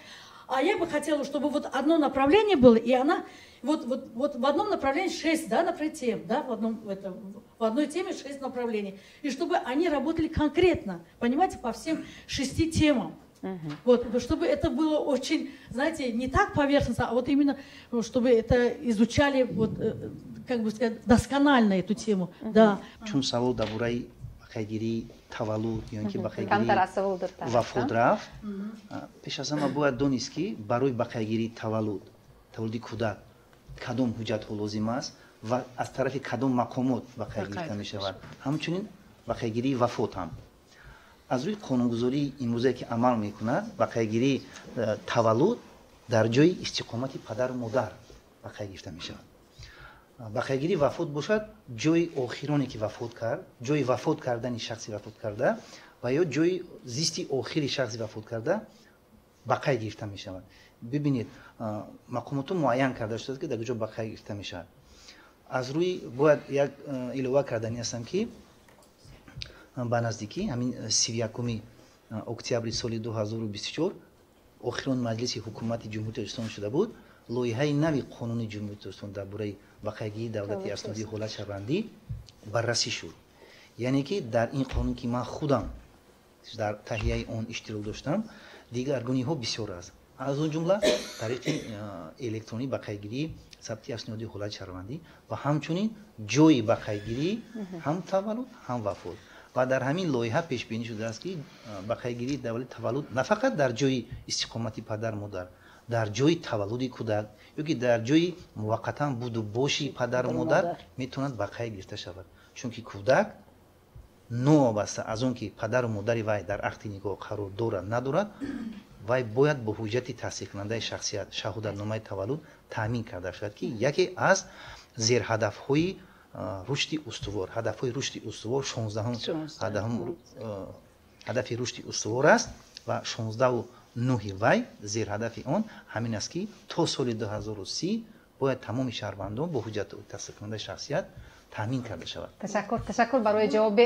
Speaker 6: А я бы хотела, чтобы вот одно направление было, и она вот в одном направлении шесть, да, например, тем, да, в одной теме шесть направлений. И чтобы они работали конкретно, понимаете, по всем шести темам. Вот, чтобы это было очень, знаете, не так поверхностно, а вот именно, чтобы это изучали, вот, как бы сказать, досконально эту тему. Да.
Speaker 3: Чун савол дар бораи бақайдгирии таваллуд ё ин ки бақайдгирии вафот рафт, пеш аз ҳама бояд донист, ки барои бақайдгирии таваллуд, таваллуди кӯдак кадом ҳуҷҷатҳо лозим аст ва аз тарафи кадом мақомот ба қайд гирифта мешавад. Ҳамчунин бақайдгирии вафот ҳам аз рӯи қонунгузории имрӯзае, ки амал мекунад, бақайдгирии таваллуд дар ҷои истиқомати падару модар ба қайд гирифта мешавад. Бақайдгирии вафот бошад, ҷои охироне, ки вафот кард, ҷои вафот кардани шахси вафот карда ва ё ҷои зисти охири шахси вафот карда ба қайд гирифта мешавад. Бибинед, мақомотҳо муайян карда шудааст, ки дар куҷо ба қайд гирифта мешавад. Аз рӯи бояд як илова кардани ҳастам, ки ба наздикӣ, ҳамин 31-уми октябри соли 2024 охирон маҷлиси ҳукумати Ҷумҳурии Тоҷикистон шуда буд, лоиҳаи нави қонуни Ҷумҳурии Тоҷикистон дар бораи бақайдгирии давлати асноди ҳолат шаҳрвандӣ баррасӣ шуд. Яъне ки дар ин қонун, ки ман худам дар таҳияи он иштирок доштам, дигаргуниҳо бисёр аст, аз он ҷумла тариқи электронӣ бақайдгирии сабти асноди ҳолати шаҳрвандӣ ва ҳамчунин ҷои бақайдгирӣ ҳам таваллуд, ҳам вафот. Ва дар ҳамин лоиҳа пешбинӣ шудааст, ки бақайдгирии давлати таваллуд на фақат дар ҷои истиқомати падар модар, дар ҷои таваллуди кӯдак ё ки дар ҷои муваққатан буду боши падару модар метавонад ба қайд гирифта шавад. Чунки кӯдак, новобаста аз он ки падару модари вай дар ақди никоҳ қарор дорад, надорад, вай бояд бо ҳуҷҷати тасдиқкунандаи шахсият, шаҳодатномаи таваллуд таъмин карда шавад, ки яке аз зерҳадафҳои рушди устувор, ҳадафҳои рушди устувор, 16-ум ҳадафи рушди устувор аст ва 16-у 9-и вай, зерҳадафи он ҳамин аст, ки то соли 2030 бояд тамоми шаҳрвандон бо ҳуҷҷати тасдиқкунандаи шахсият таъмин карда шавад.
Speaker 1: Ташаккур, ташаккур барои ҷавоби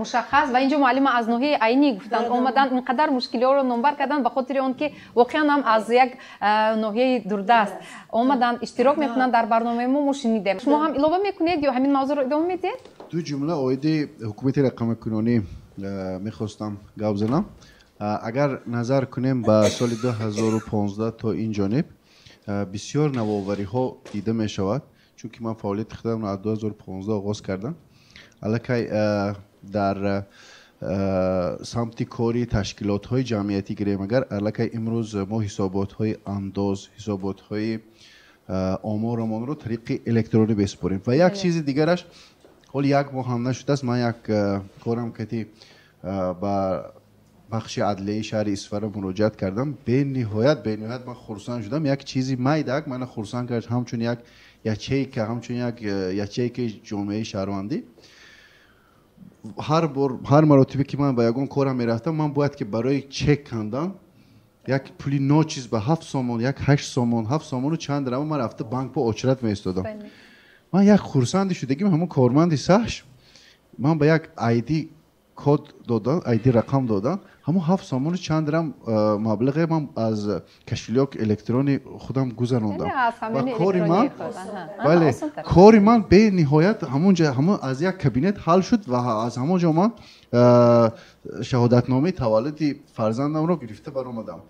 Speaker 1: мушаххас. Ва инҷо муаллима аз ноҳияи Айнӣ гуфтанд, омаданд, ин қадар мушкилиҳоро номбар карданд, ба хотири он ки воқеан ҳам аз як ноҳияи дурдаст омаданд, иштирок мекунанд дар барномаи мо. Мо шунидем, шумо ҳам илова мекунед ё ҳамин мавзӯъро идома медиҳед?
Speaker 7: Ду ҷумла оиди ҳукумати рақамикунонӣ мехостам гап занам. Агар назар кунем ба соли 2015 то ин ҷониб, бисёр навовариҳо дида мешавад, чунки ман фаъолияти худамро аз 2015 оғоз кардам. Аллакай дар самти кори ташкилотҳои ҷамъиятӣ гирем агар, аллакай имрӯз мо ҳисоботҳои андоз, ҳисоботҳои оморамонро тариқи электронӣ беспорем. Ва як чизи дигараш, ҳоли як моҳ ҳам нашудааст, ман як корам кати ба бахши адлияи шаҳри Исфара муроҷиат кардам. Бениҳоят, бениҳоят ман хурсанд шудам. Як чизи майдак мана хурсанд кард, ҳамчун як ячейка, ҳамчун як ячейкаи ҷомеаи шаҳрвандӣ. Ҳар бор, ҳар маротибе ки ман ба ягон корам мерафтам, ман бояд ки барои чек кандан як пули ночиз ба 7 сомон, як 8 сомон, 7 сомону чанд рама ман рафта банк бо очрат меистодам. Ман як хурсанди шудагим, ҳамон корманди сахш ман ба як айди Код додан, ID рақам додан, ҳамон 7 сомони чанд рам маблағе ман аз кошелёк электрони худам гузарондам. Ва кори ман, бале, кори ман бениҳоят ҳамонҷа ҳамон аз як кабинет ҳал шуд ва аз ҳамон ҷо ман шаҳодатномаи таваллуди фарзандамро гирифта баромадам.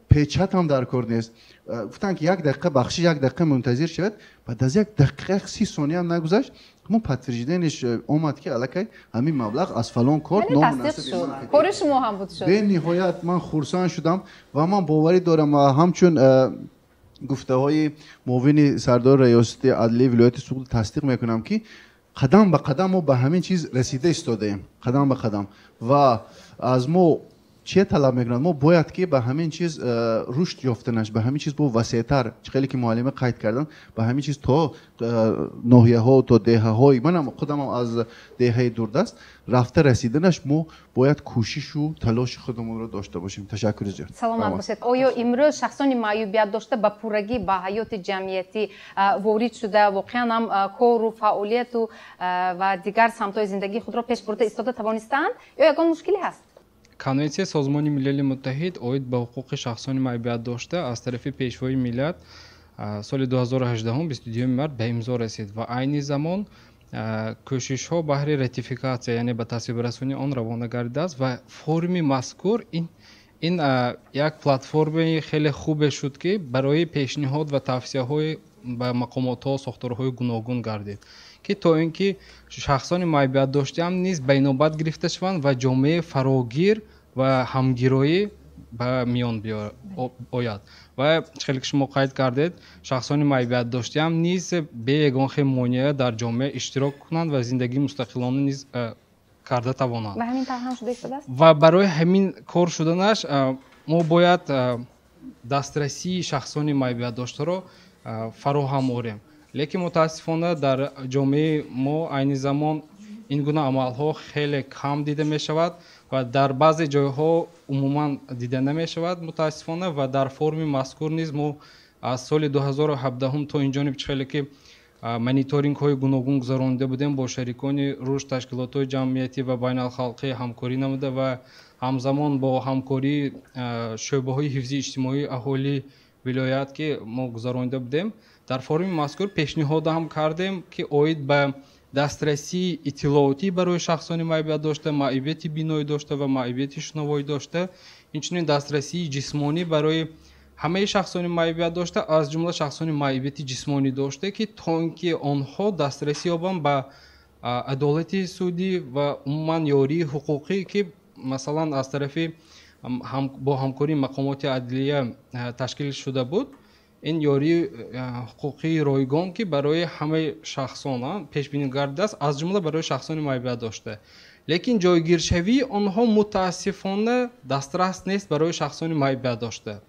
Speaker 7: Печатам дар кор нест. Гуфтанд, ки як дақиқа бахшиш, як дақиқа мунтазир шавад. Баъд аз як дақиқа 30 сония нагузашт, ҳамон подтверждение ш омад, ки аллакай ҳамин маблағ аз фалон корт
Speaker 1: номунасиб кори шумо ҳам буд шуд.
Speaker 7: Бениҳоят ман хурсанд шудам ва ман боварӣ дорам, ҳамчун гуфтаҳои муовини сардори раёсати адлии вилояти Суғд тасдиқ мекунам, ки қадам ба қадам мо ба ҳамин чиз расида истодаем, қадам ба қадам. Ва аз мо чие талаб мекунад? Мо бояд ки ба ҳамин чиз рушд ёфтанаш, ба ҳамин чиз бо васеътар, чӣ хеле ки муаллима қайд карданд, ба ҳамин чиз то ноҳияҳо, то деҳаҳои, манам худамам аз деҳаи дурдаст рафта расиданаш, мо бояд кӯшишу талоши худамонро дошта бошем. Ташаккури зиёд.
Speaker 1: Саломат бошед. Оё имрӯз шахсони маъюбият дошта ба пуррагӣ ба ҳаёти ҷамъиятӣ ворид шуда, воқеан ҳам кору фаъолияту ва дигар самтҳои зиндагии худро пеш бурда истода тавонистаанд ё ягон мушкиле ҳаст?
Speaker 8: Конвенсияи Созмони Милали Муттаҳид оид ба ҳуқуқи шахсони маъюбият дошта аз тарафи Пешвои миллат соли 2018 22 март ба имзо расид ва айни замон кӯшишҳо баҳри ратификатсия, яъне ба тасвибрасонии он равона гардидааст. Ва форуми мазкур ин як платформаи хеле хубе шуд, ки барои пешниҳод ва тавсияҳои ба мақомотҳо, сохторҳои гуногун гардид, ки то ин ки шахсони маъюбият доштаам низ ба инобат гирифта шаванд ва ҷомеаи фарогир ва ҳамгироӣ ба миён ояд. Ва хеле ки шумо қайд кардед, шахсони маъюбият доштаам низ бе ягон хел монеа дар ҷомеа иштирок кунанд ва зиндагии мустақилона низ карда тавонанд.
Speaker 1: Ба ҳамин тавр ҳам шуда истодааст?
Speaker 8: Ва барои ҳамин кор шуданаш мо бояд дастрасии шахсони маъюбият доштаро фароҳам орем. Лекин мутаассифона дар ҷомеаи мо айни замон ин гуна амалҳо хеле кам дида мешавад ва дар баъзе ҷойҳо умуман дида намешавад, мутаассифона. Ва дар форуми мазкур низ мо аз соли 2017 то инҷониб, чӣ хеле ки мониторингҳои гуногун гузаронида будем, бо шарикони рушд, ташкилотҳои ҷамъиятӣ ва байналхалқӣ ҳамкорӣ намуда ва ҳамзамон бо ҳамкории шӯъбаҳои ҳифзи иҷтимоии аҳолии вилоят, ки мо гузаронида будем, дар форуми мазкур пешниҳод ҳам кардем, ки оид ба дастрасии иттилоотӣ барои шахсони маъюбият дошта, маъюбияти биноӣ дошта ва маъюбияти шунавоӣ дошта, инчунин дастрасии ҷисмонӣ барои ҳамаи шахсони маъюбият дошта, аз ҷумла шахсони маъюбияти ҷисмонӣ дошта, ки то ин ки онҳо дастрасӣ ёбанд ба адолати судӣ ва умуман ёрии ҳуқуқӣ, ки масалан аз тарафи бо ҳамкории мақомоти адлия ташкил шуда буд. Ин ёрии ҳуқуқии ройгон, ки барои ҳамаи шахсон пешбинӣ гардидааст, аз ҷумла барои шахсони маъюбият дошта, лекин ҷойгиршавии онҳо мутаассифона дастрас нест барои шахсони маъюбият дошта.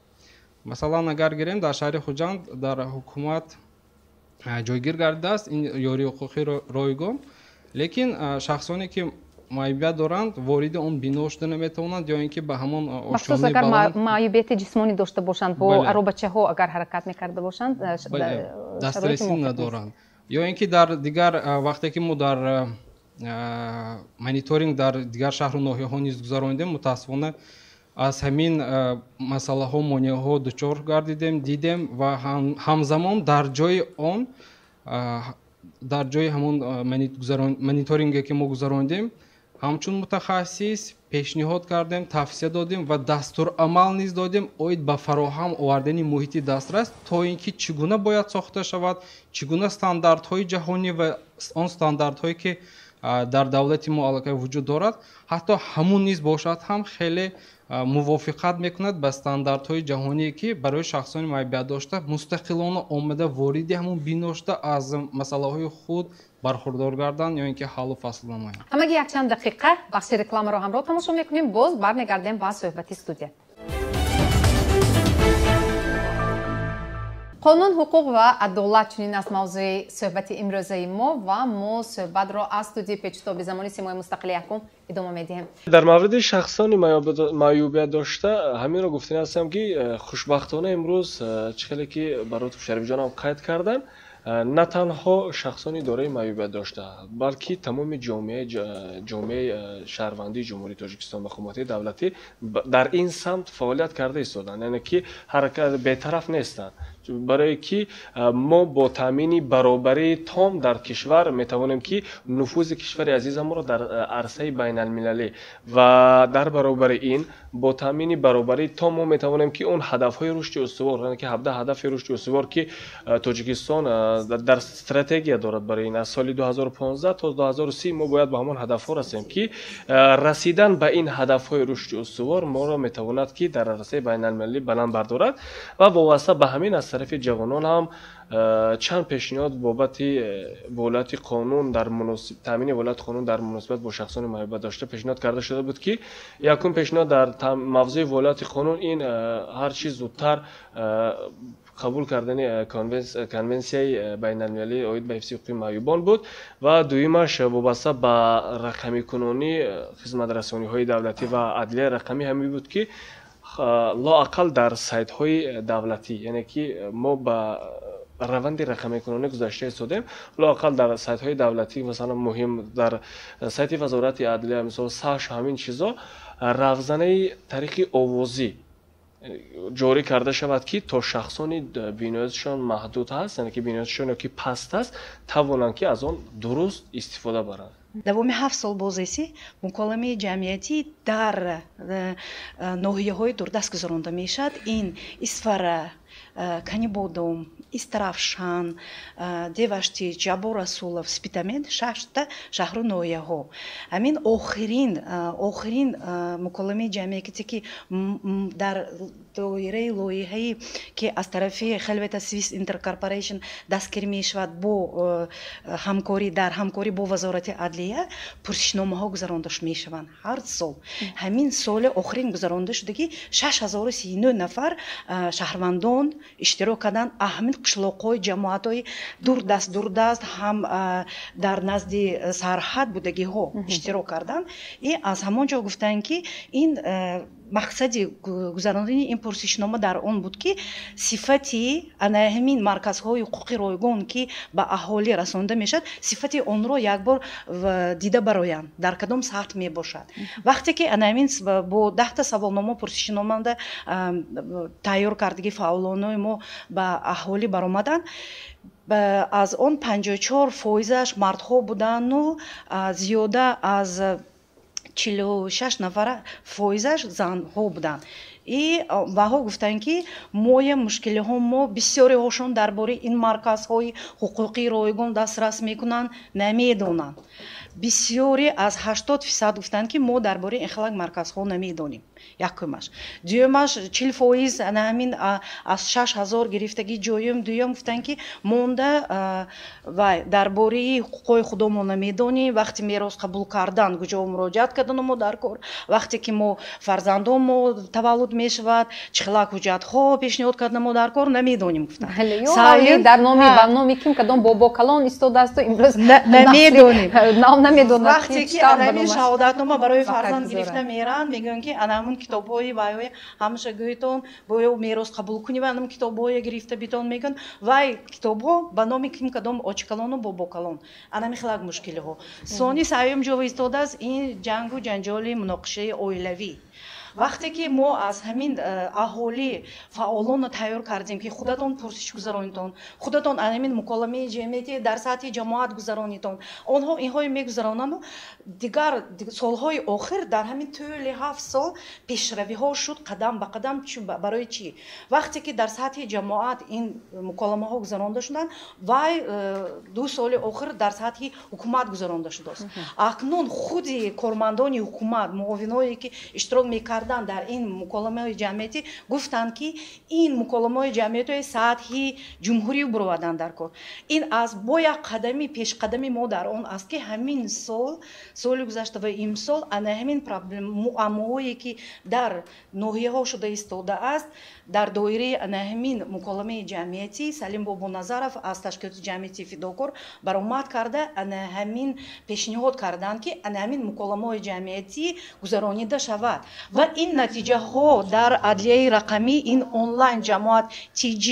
Speaker 8: Масалан, агар гирем, дар шаҳри Хуҷанд дар ҳукумат ҷойгир гардидааст ин ёрии ҳуқуқии ройгон, лекин шахсоне ки маъюбият доранд, вориди он бино шуда наметавонанд ё ин ки ба ҳамон
Speaker 1: махсус агар маъюбияти ҷисмонӣ дошта бошанд, бо аробачаҳо агар ҳаракат мекарда бошанд,
Speaker 8: дастрасӣ надоранд. Ё ин ки дар дигар, вақте ки мо дар мониторинг дар дигар шаҳру ноҳияҳо низ гузаронидем, мутаассифона аз ҳамин масъалаҳо, монеаҳо дучор гардидем, дидем ва ҳамзамон дар ҷои он, дар ҷои ҳамон мониторинге ки мо гузарондем, ҳамчун мутахассис пешниҳод кардем, тавсия додем ва дастурамал низ додем оид ба фароҳам овардани муҳити дастрас, то ин ки чӣ гуна бояд сохта шавад, чӣ гуна стандартҳои ҷаҳонӣ ва он стандартҳое ки дар давлати мо аллакай вуҷуд дорад, ҳатто ҳамун низ бошад ҳам хеле мувофиқат мекунад ба стандартҳои ҷаҳоние, ки барои шахсони маъюбият дошта мустақилона омада вориди ҳамун бино шуда аз масъалаҳои худ бархурдор гарданд ё ин ки ҳаллу фасл намоянд.
Speaker 1: Ҳамагӣ якчанд дақиқа бахши рекламаро ҳамроҳ тамошо мекунем, боз бармегардем ба суҳбати студия. Қонун, ҳуқуқ ва адолат — чунин аст мавзӯи суҳбати имрӯзаи мо ва мо суҳбатро аз студияи печутоби замони Симои мустақили якум идома медиҳем.
Speaker 5: Дар мавриди шахсони маъюбият дошта ҳаминро гуфтани ҳастам, ки хушбахтона имрӯз, чӣ хеле ки Баротов Шарифҷонам қайд карданд, На танҳо шахсони дорои маъюбият дошта, балки тамоми ҷомеаи шаҳрвандии Ҷумҳурии Тоҷикистон, мақомоти давлатӣ дар ин самт фаъолият карда истоданд, яъне ки ҳаракат бетараф нестанд, барое ки мо бо таъмини баробарии том дар кишвар метавонем ки нуфузи кишвари азизамонро дар арсаи байналмилалӣ ва дар баробари ин бо таъмини баробарии том мо метавонем ки он ҳадафҳои рушди устувор, яъне ки 17 ҳадафи рушди устувор, ки Тоҷикистон дар стратегия дорад барои ин, аз соли 2015 то 2030 мо бояд ба ҳамон ҳадафҳо расем, ки расидан ба ин ҳадафҳои рушди устувор моро метавонад ки дар арсаи байналмилалӣ баланд бардорад. Ва вобаста ба ҳамин аз тарафи ҷавонон ҳам чанд пешниҳод бобати волиёти қонун дар таъмини волиёти қонун дар муносибат бо шахсони маъюбият дошта пешниҳод карда шуда буд, ки якум пешниҳод дар мавзӯи волиёти қонун ин ҳар чиз зудтар қабул кардани конвенсияи байналмилалӣ оид ба ҳифзи ҳуқуқи маъюбон буд ва дуюмаш вобаста ба рақамикунонии хизматрасониҳои давлатӣ ва адлияи рақамӣ ҳамин буд, ки лоақал дар сайтҳои давлатӣ, яъне ки мо ба раванди рақамикунонӣ гузашта истодем, лоақал дар сайтҳои давлатӣ, масалан муҳим дар сайти Вазорати адлия, мисол саш, ҳамин чизо равзанаи тариқи овозӣ ҷорӣ карда шавад, ки то шахсони биноятшон маҳдуд ҳаст, яъне ки биноятшон ё ки паст аст, тавонанд ки аз он дуруст истифода баранд.
Speaker 2: Давоми 7 сол бозесӣ муколамаи ҷамъиятӣ дар ноҳияҳои дурдаст гузаронда мешавад. Ин Исфара, Канибодом, Истаравшан, Деваштич, Ҷаббор Расулов, Спитамен, шашта шаҳру ноҳияҳо. Ҳамин охирин муколамаи ҷамъиятӣ, ки дар доираи лоиҳае, ки аз тарафи Хелвета Свис Интеркорпорейшн дастгирӣ мешавад бо ҳамкорӣ дар ҳамкорӣ бо Вазорати адлия, пурсишномаҳо гузаронда мешаванд ҳар сол. Ҳамин соли охирин гузаронда шудагӣ 6039 нафар шаҳрвандон иштирок карданд. Ҳамин қишлоқҳои ҷамоатҳои дурдаст ҳам дар назди сарҳад будагиҳо иштирок карданд. И аз ҳамон ҷо гуфтанд, ки ин мақсади гузарондани ин пурсишнома дар он буд, ки сифати ана ҳамин марказҳои ҳуқуқи ройгон, ки ба аҳолӣ расонда мешавад, сифати онро якбор дида бароянд, дар кадом сатҳ мебошад. Вақте ки ана ҳамин бо 10-та саволнома пурсишноманда тайёр кардагӣ фаъолонои мо ба аҳолӣ баромаданд, аз он 54%-аш мардҳо буданду зиёда аз 46 нафара фоизаш занҳо буданд. И ваҳо гуфтанд, ки моя мушкилиҳо мо бисёриҳошон дар бораи ин марказҳои ҳуқуқии ройгон дастрас мекунанд, намедонанд. Бисёре аз 80% гуфтанд, ки мо дар бораи ин хелак марказҳо намедонем. Якумаш. Дуюмаш, 40% ана ҳамин аз 6000 гирифтагӣ ҷоюм дуюм гуфтанд, ки монда вай дар бораи ҳуқуқҳои худомо намедонем, вақти мерос қабул кардан куҷо муроҷиат кардану мо дар кор, вақте ки мо фарзандон мо таваллуд мешавад, чӣ хелак ҳуҷҷатҳо пешниҳод карда мо дар кор намедонем, гуфтанд.
Speaker 1: Дар номи ба номи ким кадом бобо калон истодаасту имрӯз
Speaker 2: намедонем.
Speaker 1: Намедонад.
Speaker 2: Вақте ки ана ҳамин шаҳодатнома барои фарзанд гирифта меранд, мегӯянд, ки ана ҳамун китобҳои вайҳои ҳамаша гӯйтон, боё мерос қабул кунӣ ва ҳамун китобҳое гирифта битон, мегӯянд, вай китобҳо ба номи ким кадом очикалону бобокалон. Ана ҳамин хелак мушкилиҳо. Сони сеюм ҷо истодааст ин ҷангу ҷанҷоли муноқишаи оилавӣ. Вақте ки мо аз ҳамин аҳолӣ фаъолонро тайёр кардем, ки худатон пурсиш гузаронитон, худатон ҳамин муколамаи ҷамъиятӣ дар сатҳи ҷамоат гузаронитон, онҳо инҳое мегузаронанду дигар солҳои охир дар ҳамин тӯли 7 сол пешравиҳо шуд қадам ба қадам. Барои чӣ? Вақте ки дар сатҳи ҷамоат ин муколамаҳо гузаронда шуданд, вай 2 соли охир дар сатҳи ҳукумат гузаронда шудааст. Акнун худи кормандони ҳукумат, муовиное ки иштирок мекарданд дар ин муколамаҳои ҷамъиятӣ, гуфтанд, ки ин муколамаҳои ҷамъиятии сатҳи ҷумҳурӣ буроварданд дар кор. Ин аз бо як қадами пешқадами мо дар он аст, ки ҳамин сол, соли гузашта ва имсол ана ҳамин муаммоҳое, ки дар ноҳияҳо шуда истодааст, дар доираи ана ҳамин муколамаи ҷамъиятӣ Салим Бобоназаров аз ташкилоти ҷамъиятии Фидокор баромад карда, ана ҳамин пешниҳод карданд, ки ана ҳамин муколамаҳои ҷамъиятӣ гузаронида шавад ва Ин натиҷаҳо дар адлияи рақамӣ, ин онлайн ҷамоат TG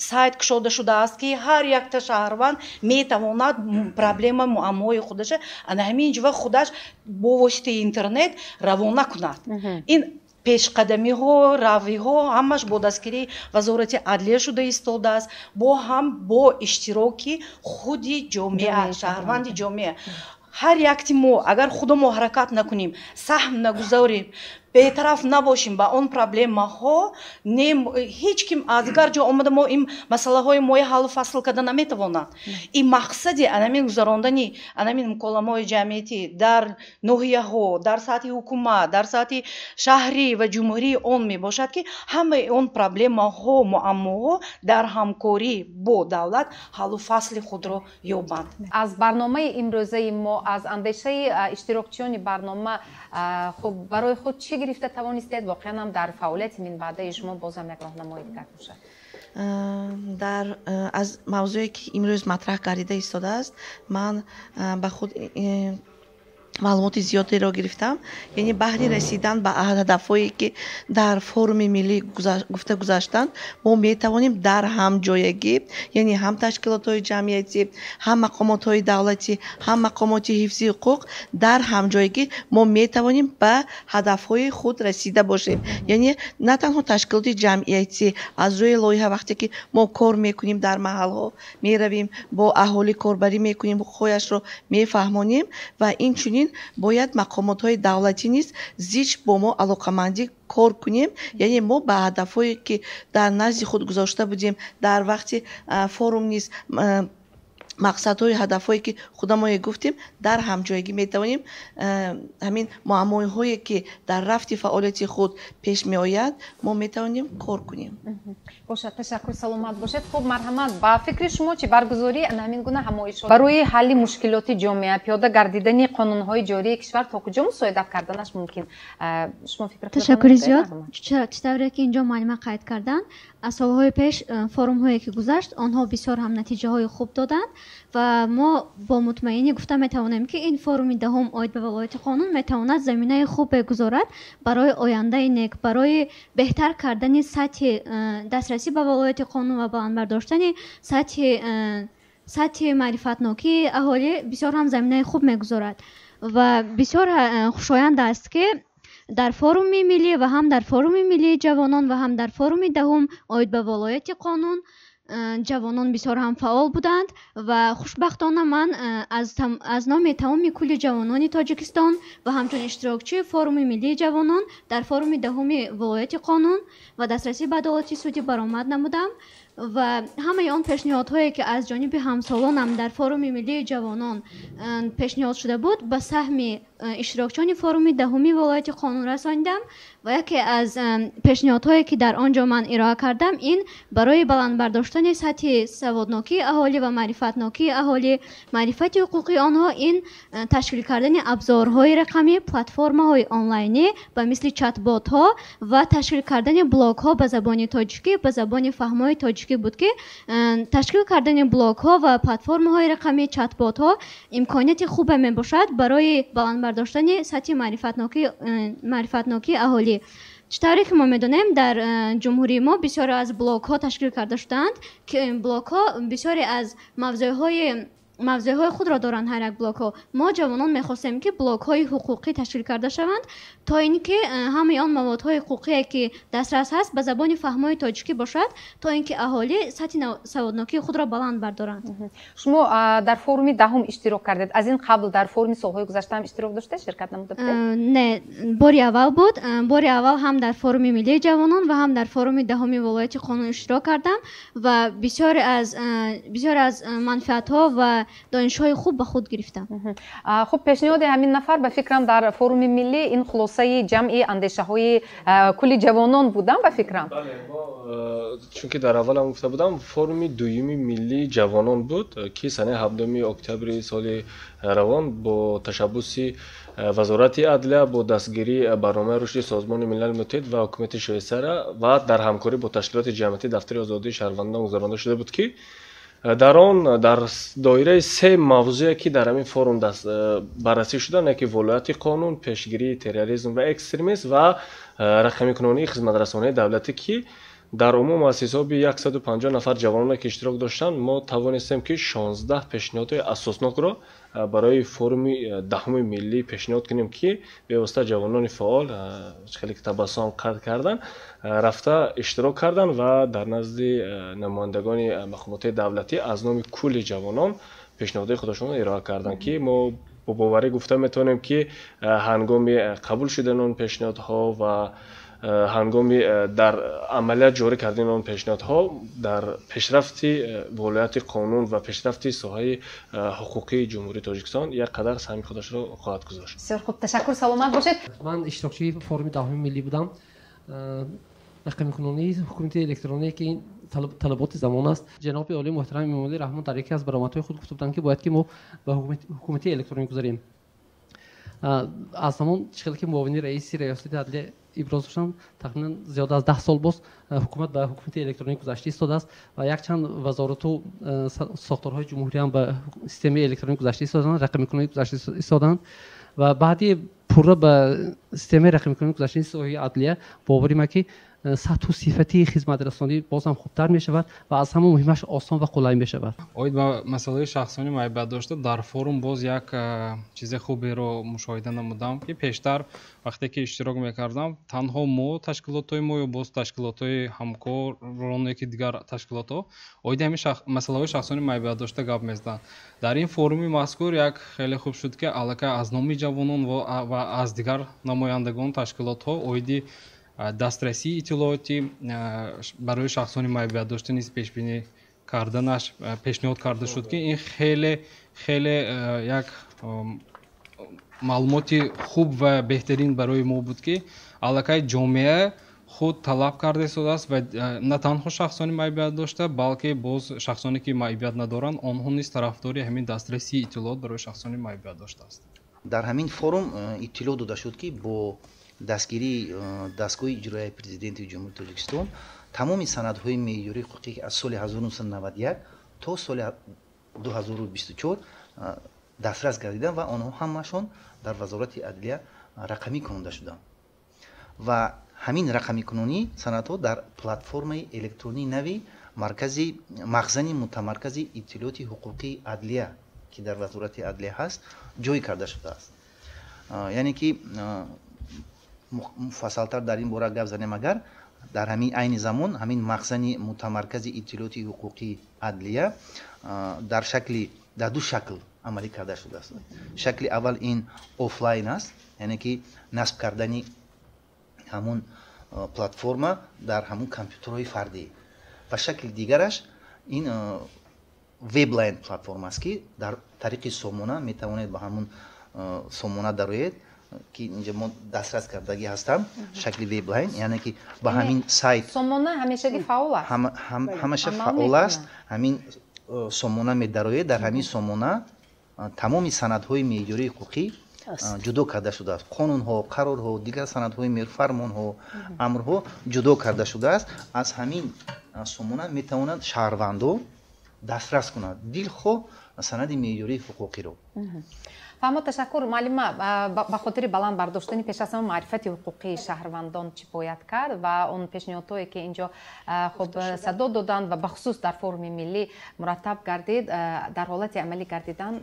Speaker 2: сайт кушода шудааст, ки ҳар якта шаҳрванд метавонад проблема, муаммои худаша ана ҳамин ҷо худаш бо воситаи интернет равона кунад. Ин пешқадамиҳо, равиҳо ҳамаш бо дастгирии Вазорати адлия шуда истодааст, бо ҳам бо иштироки худи ҷомеа, шаҳрванди ҷомеа. Ҳар якти мо агар худамо ҳаракат накунем, саҳм нагузорем, бетараф набошем ба он проблемаҳо, не, ҳеҷ ким аз дигар ҷо омада мо ин масъалаҳои моя ҳаллу фасл карда наметавонад. Ин мақсади анамин гузарондани анамин муколамаҳои ҷамъиятӣ дар ноҳияҳо, дар сатҳи ҳукумат, дар сатҳи шаҳрӣ ва ҷумҳурӣ он мебошад, ки ҳамаи он проблемаҳо, муаммоҳо дар ҳамкорӣ бо давлат ҳаллу фасли худро ёбанд.
Speaker 1: Аз барномаи имрӯзаи мо, аз андешаи иштирокчиёни барнома, хуб, барои худ чӣ гирифта тавонистед? Воқеан ҳам дар фаъолияти минбаъдаи шумо бозам як роҳнамои дигар бошад.
Speaker 9: Дар аз мавзӯе ки имрӯз матраҳ гардида истодааст, ман ба худ маълумоти зиёдеро гирифтам. Яъне баҳри расидан ба ҳадафҳое, ки дар форуми миллӣ гуфта гузаштанд, мо метавонем дар ҳамҷоягӣ, яъне ҳам ташкилотҳои ҷамъиятӣ, ҳам мақомотҳои давлатӣ, ҳам мақомоти ҳифзи ҳуқуқ, дар ҳамҷоягӣ мо метавонем ба ҳадафҳои худ расида бошем. Яъне на танҳо ташкилоти ҷамъиятӣ, аз рӯи лоиҳа вақте ки мо кор мекунем, дар маҳалҳо меравем, бо аҳолӣ корбарӣ мекунем, ҳуқуқҳояшро мефаҳмонем ва инчунин бояд мақомотҳои давлатӣ низ зич бо мо алоқамандӣ кор кунем. Яъне мо ба ҳадафҳое, ки дар назди худ гузошта будем, дар вақти форум низ мақсадҳои, ҳадафҳое, ки худамое гуфтем, дар ҳамҷоягӣ метавонем ҳамин муаммоҳое, ки дар рафти фаъолияти худ пеш меояд, мо метавонем кор кунем.
Speaker 1: Бошад, ташаккур, саломат бошед. Хуб, марҳамат, ба фикри шумо чӣ, баргузории ҳамин гуна ҳамоишҳо барои ҳалли мушкилоти ҷомеа, пиёда гардидани қонунҳои ҷории кишвар то куҷо мусоидат карданаш мумкин? Шумо фикр?
Speaker 10: Ташаккури зиёд. Чӣ тавре ки инҷо муаллима қайд карданд, аз солҳои пеш форумҳое ки гузашт, онҳо бисёр ҳам натиҷаҳои хуб доданд ва мо бо мутмаинӣ гуфта метавонем, ки ин форуми даҳум оид ба вилояти қонун метавонад заминаи хубе гузорад барои ояндаи нек, барои беҳтар кардани сатҳи дастрасӣ ба вилояти қонун ва баланд бардоштани сатҳи маърифатнокии аҳолӣ бисёр ҳам заминаи хуб мегузорад. Ва бисёр хушоянд аст, ки дар форуми миллӣ ва ҳам дар форуми миллии ҷавонон ва ҳам дар форуми даҳум оид ба вилояти қонун ҷавонон бисёр ҳам фаъол буданд. Ва хушбахтона ман аз номи тамоми кулли ҷавонони Тоҷикистон ва ҳамчун иштирокчии форуми миллии ҷавонон дар форуми даҳуми вилояти қонун ва дастрасӣ ба адолати судӣ баромад намудам ва ҳамаи он пешниҳодҳое, ки аз ҷониби ҳамсолонам дар форуми миллии ҷавонон пешниҳод шуда буд, ба саҳми иштирокчиёни форуми даҳуми вилояти қонун расонидам. Ва яке аз пешниҳодҳое, ки дар он ҷо ман ироа кардам, ин барои баланд бардоштани сатҳи саводнокии аҳолӣ ва маърифатнокии аҳолӣ, маърифати ҳуқуқии онҳо, ин ташкил кардани абзорҳои рақамӣ, платформаҳои онлайнӣ ба мисли чатботҳо ва ташкил кардани блогҳо ба забони тоҷикӣ, ба забони фаҳмои тоҷикӣ буд, ки ташкил кардани блогҳо ва платформаҳои рақамӣ, чатботҳо имконияти хубе мебошад барои баланд бардоштани сатҳи маърифатнокии аҳолӣ. Чӣ тавре ки мо медонем, дар ҷумҳурии мо бисёре аз блогҳо ташкил карда шудаанд, ки блогҳо бисёре аз мавзӯъҳои худро доранд ҳар як блогҳо. Мо ҷавонон мехостем, ки блогҳои ҳуқуқӣ ташкил карда шаванд, то ин ки ҳамаи он маводҳои ҳуқуқие, ки дастрас ҳаст, ба забони фаҳмои тоҷикӣ бошад, то ин ки аҳолӣ сатҳи саводнокии худро баланд бардоранд.
Speaker 1: Шумо дар форуми даҳум иштирок кардед. Аз ин қабл дар форуми солҳои гузашта ҳам иштирок доштед, ширкат намуда будед?
Speaker 10: Не, бори аввал буд. Бори аввал ҳам дар форуми миллии ҷавонон ва ҳам дар форуми даҳуми вилояти қонун иштирок кардам ва бисёре аз манфиатҳо ва донишҳои хуб ба худ гирифтам.
Speaker 1: Хуб, пешниҳоди ҳамин нафар, ба фикрам, дар форуми миллӣ ин хулосаи ҷамъи андешаҳои кулли ҷавонон будам, ба фикрам.
Speaker 5: Чунки дар аввалам гуфта будам, форуми дуюми миллии ҷавонон буд, ки санаи 7 октябри соли равон бо ташаббуси Вазорати адлия, бо дастгирии барномаи рушди Созмони Милали Муттаҳид ва ҳукумати Швейтсария ва дар ҳамкорӣ бо ташкилоти ҷамъиятии Дафтари озодии шаҳрвандон гузаронда шуда буд, ки Дар он дар доираи се мавзӯе ки дар ҳамин форум баррасӣ шуданд, яке волояти қонун, пешгирии терроризм ва экстремизм ва рақамикунонии хизматрасонии давлатӣ, ки дар умум аз ҳисоби 150 нафар ҷавононе ки иштирок доштанд, мо тавонистем ки 16 пешниҳодҳои асоснокро барои форуми даҳуми миллӣ пешниҳод кунем, ки бевосита ҷавонони фаъол, хеле ки табассум қайд карданд, рафта иштирок карданд ва дар назди намояндагони мақомоти давлатӣ аз номи кулли ҷавонон пешниҳодҳои худашонро ироа карданд, ки мо бо боварӣ гуфта метавонем, ки ҳангоми қабул шудани он пешниҳодҳо ва ҳангоми дар амалият ҷорӣ кардани он пешниҳодҳо дар пешрафти волояти қонун ва пешрафти соҳаи ҳуқуқии Ҷумҳурии Тоҷикистон як қадар саҳми худашро хоҳад гузошт.
Speaker 1: Бисёр хуб, ташаккур, саломат бошед.
Speaker 11: Ман иштирокчии форуми даҳуми миллӣ будам. Рақамикунонии ҳукумати электроние, ки талаботи замон аст. Ҷаноби олии муҳтарам Эмомалӣ Раҳмон дар яке аз баромадҳои худ гуфта буданд, ки бояд ки мо ба ҳукумати электронӣ гузарем. Аз ҳамон чӣ ки муовини раиси раёсати адлия иброз доштанд, тахминан зиёда аз 10 сол боз ҳукумат ба ҳукумати электронӣ гузашта истодааст ва якчанд вазорату сохторҳои ҷумҳуриям ба системаи электронӣ гузашта истоданд, рақамикунонӣ гузашта истоданд ва баъди пурра ба системаи рақамикунонӣ гузаштани соҳаи адлия боварим, ки сатҳу сифати хизматрасонӣ бозам хубтар мешавад ва аз ҳама муҳимаш осон ва қулай мешавад.
Speaker 8: Оид ба масъалаи шахсони маъюбият дошта дар форум боз як чизи хуберо мушоҳида намудам, ки пештар вақте ки иштирок мекардам, танҳо мо, ташкилотҳои мо ё боз ташкилотҳои ҳамкороне ки дигар ташкилотҳо оиди ҳамин масъалаҳои шахсони маъюбият дошта гап мезаданд. Дар ин форуми мазкур як хеле хуб шуд, ки аллакай аз номи ҷавонон ва аз дигар намояндагон ташкилотҳо оиди дастрасии иттилоотӣ барои шахсони маъюбият дошта низ пешбинӣ карданаш пешниҳод карда шуд, ки ин хеле хеле як маълумоти хуб ва беҳтарин барои мо буд, ки аллакай ҷомеа худ талаб карда истодааст ва на танҳо шахсони маъюбият дошта, балки боз шахсоне ки маъюбият надоранд, онҳо низ тарафдори ҳамин дастрасии иттилоот барои шахсони маъюбият доштааст.
Speaker 3: Дар ҳамин форум иттилоъ дода шуд, ки бо дастгирии дастгоҳи иҷроияи Президенти Ҷумҳурии Тоҷикистон тамоми санадҳои меъёрии ҳуқуқӣ аз соли 1991 то соли 2024 дастрас гардиданд ва онҳо ҳамашон дар Вазорати адлия рақамӣ кунонда шуданд ва ҳамин рақамикунонии санадҳо дар платформаи электронии нави маркази махзани мутамаркази иттилооти ҳуқуқии адлия, ки дар Вазорати адлия ҳаст, ҷой карда шудааст. Яъне ки муфассалтар дар ин бора гап занем, агар дар ҳамин айни замон ҳамин махзани мутамаркази иттилооти ҳуқуқии адлия дар шакли дар ду шакл амалӣ карда шудааст. Шакли аввал ин офлайн аст, яъне ки насб кардани ҳамун платформа дар ҳамун компютерҳои фардӣ, ва шакли дигараш ин веблайн платформа аст, ки дар тариқи сомона метавонед ба ҳамун сомона дароед, ки инҷа мо дастрас кардагӣ ҳастам. Шакли веблайн, яъне ки ба ҳамин сайт.
Speaker 1: Сомона ҳамешагӣ фаъол аст?
Speaker 3: Ҳамеша фаъол аст. Ҳамин сомона медароед, дар ҳамин сомона тамоми санадҳои меъёрии ҳуқуқӣ ҷудо карда шудааст: қонунҳо, қарорҳо, дигар санадҳои фармонҳо, амрҳо ҷудо карда шудааст. Аз ҳамин сомона метавонанд шаҳрвандо дастрас кунанд дилхоҳ санади меъёрии ҳуқуқиро.
Speaker 1: Фаҳмо, ташаккур. Муаллима, ба хотири баланд бардоштани пеш аз ҳама маърифати ҳуқуқии шаҳрвандон чӣ бояд кард ва он пешниҳодҳое ки инҷо хуб садо доданд ва бахусус дар форуми миллӣ мураттаб гардид, дар ҳолати амалӣ гардидан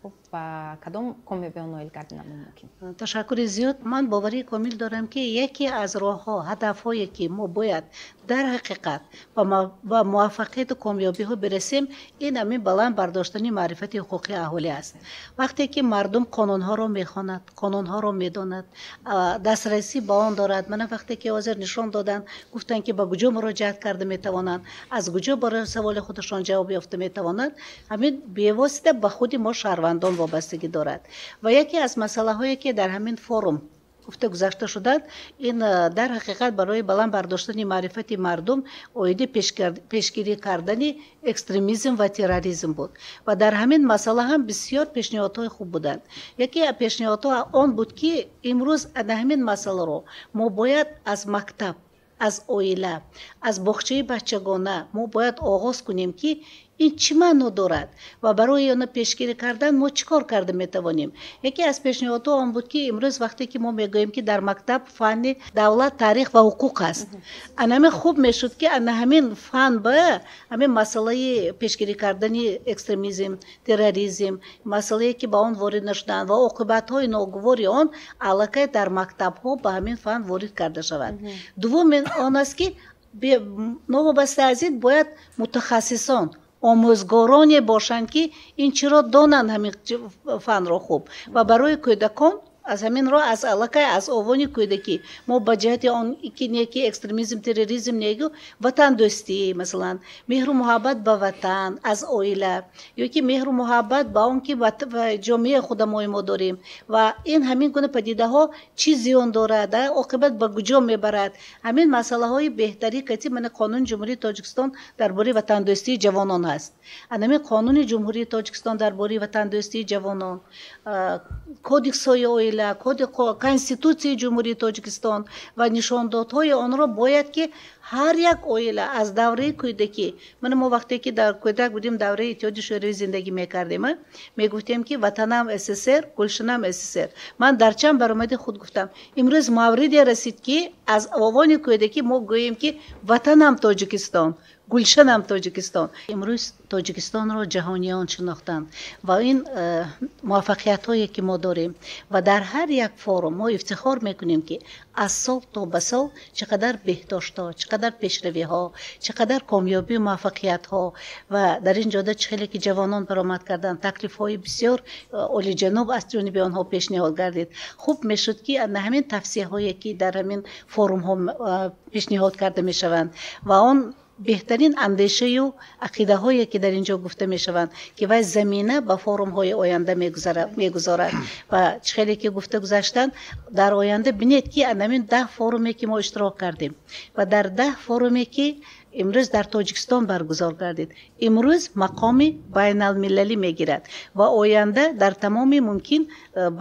Speaker 1: хуб ба кадом комёбиҳо ноил гардидан мумкин?
Speaker 4: Ташаккури зиёд. Ман боварии комил дорам, ки яке аз роҳҳо, ҳадафҳое ки мо бояд дар ҳақиқат ба муваффақияту комёбиҳо бирасем, ин ҳамин баланд бардоштани маърифати ҳуқуқии аҳолӣ аст. Вақте ки мардум қонунҳоро мехонад, қонунҳоро медонад, дастрасӣ ба он дорад, мана вақте ки ҳозир нишон доданд, гуфтанд, ки ба куҷо муроҷиат карда метавонанд, аз куҷо барои саволи худашон ҷавоб ёфта метавонанд, ҳамин бевосита ба худи мо шаҳрвандон вобастагӣ дорад. Ва яке аз масъалаҳое ки дар ҳамин форум гуфта гузашта шуданд, ин дар ҳақиқат барои баланд бардоштани маърифати мардум оиди пешгирӣ кардани экстремизм ва терроризм буд. Ва дар ҳамин масъала ҳам бисёр пешниҳодҳои хуб буданд. Яке пешниҳодҳо он буд, ки имрӯз ана ҳамин масъаларо мо бояд аз мактаб, аз оила, аз боғчаи бачагона мо бояд оғоз кунем, ки Ин чӣ маъно дорад ва барои она пешгирӣ кардан мо чӣ кор карда метавонем? Яке аз пешниҳодҳо он буд, ки имрӯз вақте ки мо мегӯем, ки дар мактаб фанни давлат, таърих ва ҳуқуқ аст, анаме хуб мешуд, ки ана ҳамин фан ба ҳамин масъалаи пешгирӣ кардани экстремизм, терроризм, масъалае ки ба он ворид нашуданд ва оқибатҳои ногувори он аллакай дар мактабҳо ба ҳамин фан ворид карда шавад. Дуввум он аст, ки новобаста аз ин бояд мутахассисон, омӯзгороне бошанд, ки ин чиро донанд, ҳамин фанро хуб, ва барои кӯдакон аз ҳамин роҳ, аз аллакай аз овони кӯдакӣ мо ба ҷиҳати он ки не ки экстремизм, терроризм негу, ватандӯстӣ, масалан, меҳру муҳаббат ба ватан аз оила ё ки меҳру муҳаббат ба он ки ҷомеаи худамои мо дорем ва ин ҳамин гуна падидаҳо чӣ зиён дорад, оқибат ба куҷо мебарад, ҳамин масъалаҳои беҳтарӣ кати мана Қонуни Ҷумҳурии Тоҷикистон дар бораи ватандӯстии ҷавонон ҳаст. Анамин Қонуни Ҷумҳурии Тоҷикистон дар бораи ватандӯстии ҷавонон, кодексҳои оила, Конститутсияи Ҷумҳурии Тоҷикистон ва нишондодҳои онро бояд ки ҳар як оила аз давраи кӯдакӣ. Мана мо вақте ки дар кӯдак будем, давраи Иттиҳоди Шӯравӣ зиндагӣ мекардем, мегуфтем, ки ватанам СССР, гулшанам СССР. Ман дар чанд баромади худ гуфтам, имрӯз мавриде расид, ки аз овони кӯдакӣ мо гӯем, ки ватанам Тоҷикистон, гулшанам Тоҷикистон. Имрӯз Тоҷикистонро ҷаҳониён шинохтанд ва ин муваффақиятҳое ки мо дорем ва дар ҳар як форум мо ифтихор мекунем, ки аз сол то ба сол чӣ қадар беҳдоштҳо, чӣ қадар пешравиҳо, чӣ қадар комёбию муваффақиятҳо. Ва дар ин ҷода чӣ хеле ки ҷавонон баромад карданд, таклифҳои бисёр олиҷаноб аз ҷониби онҳо пешниҳод гардид. Хуб мешуд, ки на ҳамин тавсияҳое ки дар ҳамин форумҳо пешниҳод карда мешаванд ва он беҳтарин андешаю ақидаҳое ки дар ин ҷо гуфта мешаванд, ки вай замина ба форумҳои оянда мегузорад. Ва чӣ хеле ки гуфта гузаштанд, дар оянда бинед, ки анамин 10 форуме ки мо иштирок кардем ва дар 10 форуме ки имрӯз дар Тоҷикистон баргузор гардид, имрӯз мақоми байналмилалӣ мегирад ва оянда дар тамоми мумкин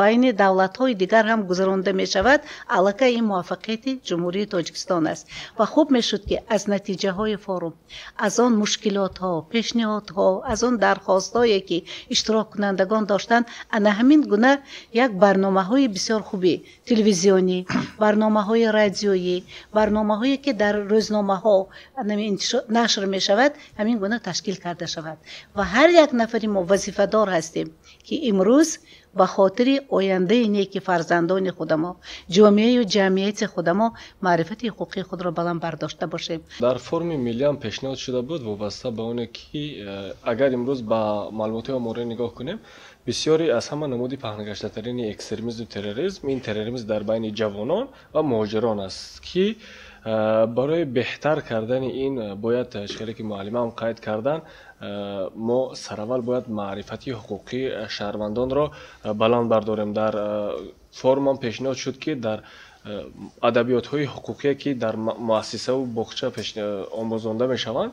Speaker 4: байни давлатҳои дигар ҳам гузаронда мешавад. Аллакай ин муваффақияти Ҷумҳурии Тоҷикистон аст ва хуб мешуд, ки аз натиҷаҳои форум, аз он мушкилотҳо, пешниҳодҳо, аз он дархостҳое ки иштироккунандагон доштанд, ана ҳамин гуна як барномаҳои бисёр хуби телевизионӣ, барномаҳои радиоӣ, барномаҳое ки дар рӯзномаҳо нашр мешавад, ҳамин гуна ташкил карда шавад. Ва ҳар як нафари мо вазифадор ҳастем, ки имрӯз ба хотири ояндаи неки фарзандони худамо, ҷомеаю ҷамъияти худамо маърифати ҳуқуқии худро баланд бардошта бошем.
Speaker 5: Дар форуми миллӣ ҳам пешниҳод шуда буд, вобаста ба оне ки агар имрӯз ба маълумотҳои оморӣ нигоҳ кунем, бисёре аз ҳама намуди паҳнгаштатарини экстремизму терроризм ин терроризм дар байни ҷавонон ва муҳоҷирон аст, ки барои беҳтар кардани ин бояд, чӣ ки муаллимаам қайд кардан, мо сараввал бояд маърифати ҳуқуқии шаҳрвандонро баланд бардорем. Дар форумам пешниҳод шуд, ки дар адабиётҳои ҳуқуқие ки дар муассисаву боғча омӯзонда мешаванд,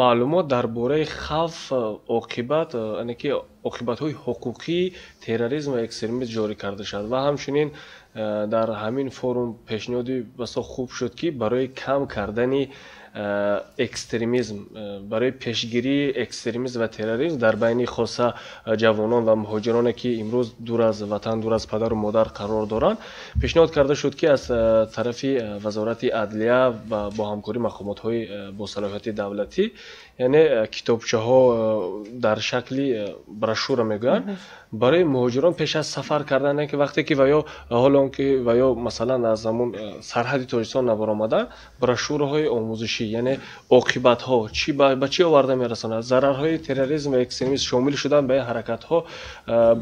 Speaker 5: маълумот дар бораи хавф, оқибат, яъне ки оқибатҳои ҳуқуқии терроризм ва экстремизм ҷорӣ карда шавад. Ва ҳамчунин дар ҳамин форум пешниҳоди басо хуб шуд, ки барои кам кардани экстремизм, барои пешгирии экстремизм ва терроризм дар байни хоса ҷавонон ва муҳоҷироне ки имрӯз дур аз ватан, дур аз падару модар қарор доранд, пешниҳод карда шуд, ки аз тарафи Вазорати адлия ва бо ҳамкории мақомотҳои босалоҳияти давлатӣ, яъне китобчаҳо дар шакли брошюра мегӯянд, барои муҳоҷирон пеш аз сафар кардан, ки вақте ки ва ё ҳоло он ки ва ё масалан аз ҳамун сарҳади Тоҷикистон набаромада, брошюраҳои омӯзишӣ, яъне оқибатҳо чӣ ба чӣ оварда мерасонад, зарарҳои терроризм ва экстремизм, шомил шудан ба ин ҳаракатҳо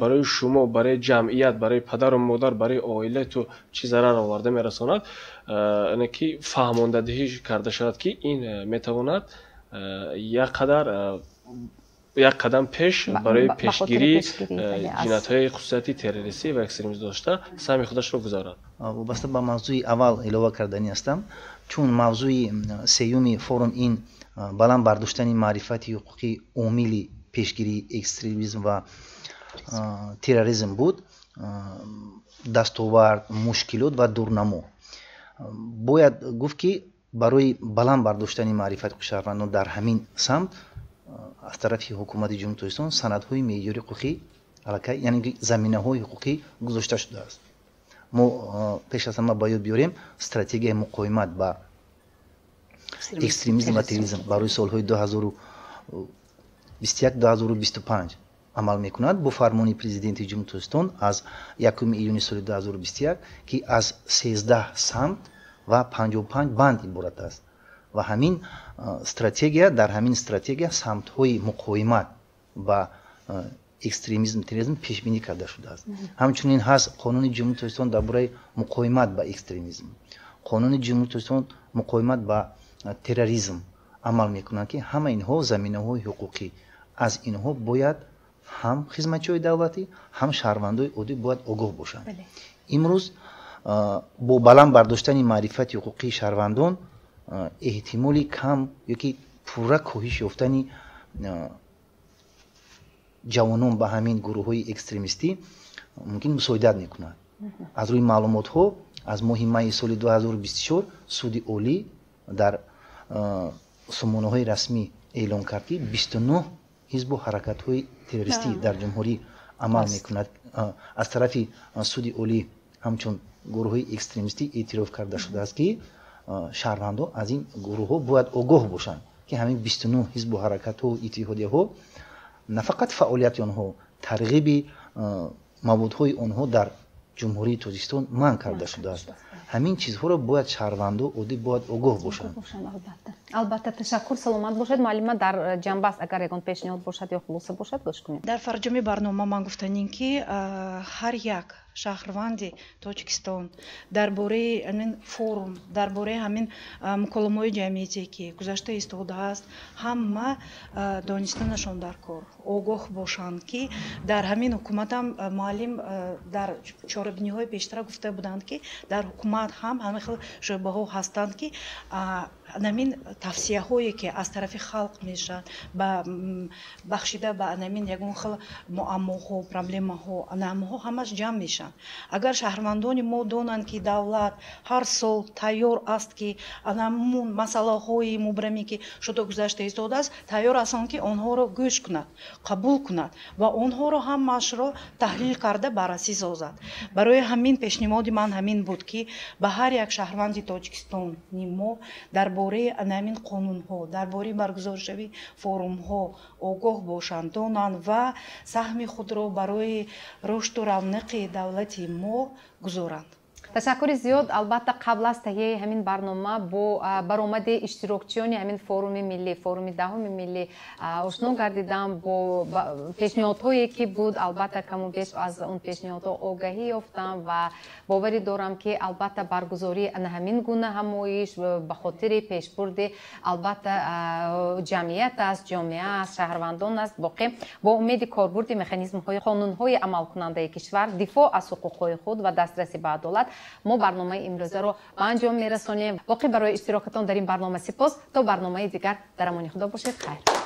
Speaker 5: барои шумо, барои ҷамъият, барои падару модар, барои оилаи ту чӣ зарар оварда мерасонад, яъне ки фаҳмондадиҳӣ карда шавад, ки ин метавонад як қадар як қадам пеш барои пешгирии ҷиноятҳои хусусияти террористӣ ва экстремизм дошта саҳми худашро гузорад.
Speaker 3: Вобаста ба мавзӯи аввал илова карданӣ ҳастам, чун мавзӯи сеюми форум ин баланд бардоштани маърифати ҳуқуқӣ, омили пешгирии экстремизм ва терроризм буд, дастовард, мушкилот ва дурнамо. Бояд гуфт, ки барои баланд бардоштани маърифати шаҳрвандон дар ҳамин самт Аз тарафи ҳукумати Ҷумҳурии Тоҷикистон санадҳои меъёри ҳуқуқӣ аллакай, яъне заминаҳои ҳуқуқӣ гузошта шудааст. Мо пеш аз ҳама ба ёд биёрем стратегияи муқовимат ба экстремизм ва терроризм барои солҳои 2021-2025 амал мекунад бо фармони президенти Ҷумҳурии Тоҷикистон аз 1 июни соли 2021, ки аз 13 самт ва 55 банд иборат аст. Ва ҳамин стратегия, дар ҳамин стратегия самтҳои муқовимат ба экстремизм, терроризм пешбинӣ карда шудааст. Ҳамчунин ҳаст қонуни Ҷумҳурии Тоҷикистон дар бораи муқовимат ба экстремизм, қонуни Ҷумҳурии Тоҷикистон муқовимат ба терроризм амал мекунанд, ки ҳама инҳо заминаҳои ҳуқуқӣ. Аз инҳо бояд ҳам хизматчиҳои давлатӣ, ҳам шаҳрвандои оддӣ бояд огоҳ бошанд. Имрӯз бо баланд бардоштани маърифати ҳуқуқии шаҳрвандон эҳтимоли кам ёки пурра коҳиш ёфтани ҷавонон ба ҳамин гурӯҳҳои экстремистӣ мумкин мусоидат мекунад. Аз рӯи маълумотҳо аз моҳи майи соли 2024 суди олӣ дар сомонаҳои расмӣ эълон кард, ки 29 ҳизбу ҳаракатҳои террористӣ дар ҷумҳурӣ амал мекунад. Аз тарафи суди олӣ ҳамчун гурӯҳҳои экстремистӣ эътироф карда шудааст, ки шаҳрвандон аз ин гурӯҳҳо бояд огоҳ бошанд, ки ҳамин 29 ҳизбу ҳаракатҳо, иттиҳодияҳо на фақат фаъолияти онҳо, тарғиби маводҳои онҳо дар Ҷумҳурии Тоҷикистон манъ карда шудааст. Ҳамин чизҳоро бояд шаҳрвандо оддӣ бояд огоҳ бошанд.
Speaker 1: Албатта, ташаккур, саломат бошед. Муаллима, дар ҷанбаст агар ягон пешниҳод бошад ё хулоса бошад, гӯш кунед.
Speaker 2: Дар фарҷоми барнома ман гуфтанем, ки ҳар як шаҳрванди Тоҷикистон дар бораи ҳамин форум, дар бораи ҳамин муколамаҳои ҷамъиятие, ки гузашта истодааст, ҳама донистанашон дар кор, огоҳ бошанд, ки дар ҳамин ҳукуматам муаллим дар чорабиниҳои пештара гуфта буданд, ки дар ҳукумат ҳам ҳамин хел шӯъбаҳо ҳастанд, ки ҳамин тавсияҳое, ки аз тарафи халқ мешавад, ба бахшида ба ҳамин ягон хел муаммоҳо, проблемаҳо, ҳамаҳо ҳамаш ҷамъ мешаванд. Агар шаҳрвандони мо донанд, ки давлат ҳар сол тайёр аст, ки ҳамун масъалаҳои мубрамӣ, ки шуда гузашта истодааст, тайёр астанд, ки онҳоро гӯш кунад, қабул кунад ва онҳоро ҳамаашро таҳлил карда баррасӣ созад. Барои ҳамин пешниҳоди ман ҳамин буд, ки ба ҳар як шаҳрванди Тоҷикистони мо дар бораи ҳамин қонунҳо, дар бораи баргузоршавии форумҳо огоҳ бошанд, донанд ва саҳми худро барои рушду равнақи давлати мо гузоранд.
Speaker 1: Ташаккури зиёд. Албатта, қабл аз таҳияи ҳамин барнома бо баромади иштирокчиёни ҳамин форуми миллӣ, форуми даҳуми миллӣ ошно гардидам, бо пешниҳодҳое ки буд, албатта, каму беш аз он пешниҳодҳо огаҳӣ ёфтам ва боварӣ дорам, ки албатта баргузории ана ҳамин гуна ҳамоиш ба хотири пешбурди албатта ҷамъият аст, ҷомеа аст, шаҳрвандон аст. Боқӣ бо умеди корбурди механизмҳои қонунҳои амалкунандаи кишвар, дифоъ аз ҳуқуқҳои худ ва дастрасӣ ба адолат мо барномаи имрӯзаро ба анҷом мерасонем. Боқӣ барои иштирокатон дар ин барнома сипос. То барномаи дигар дар амони Худо бошед. Хайр.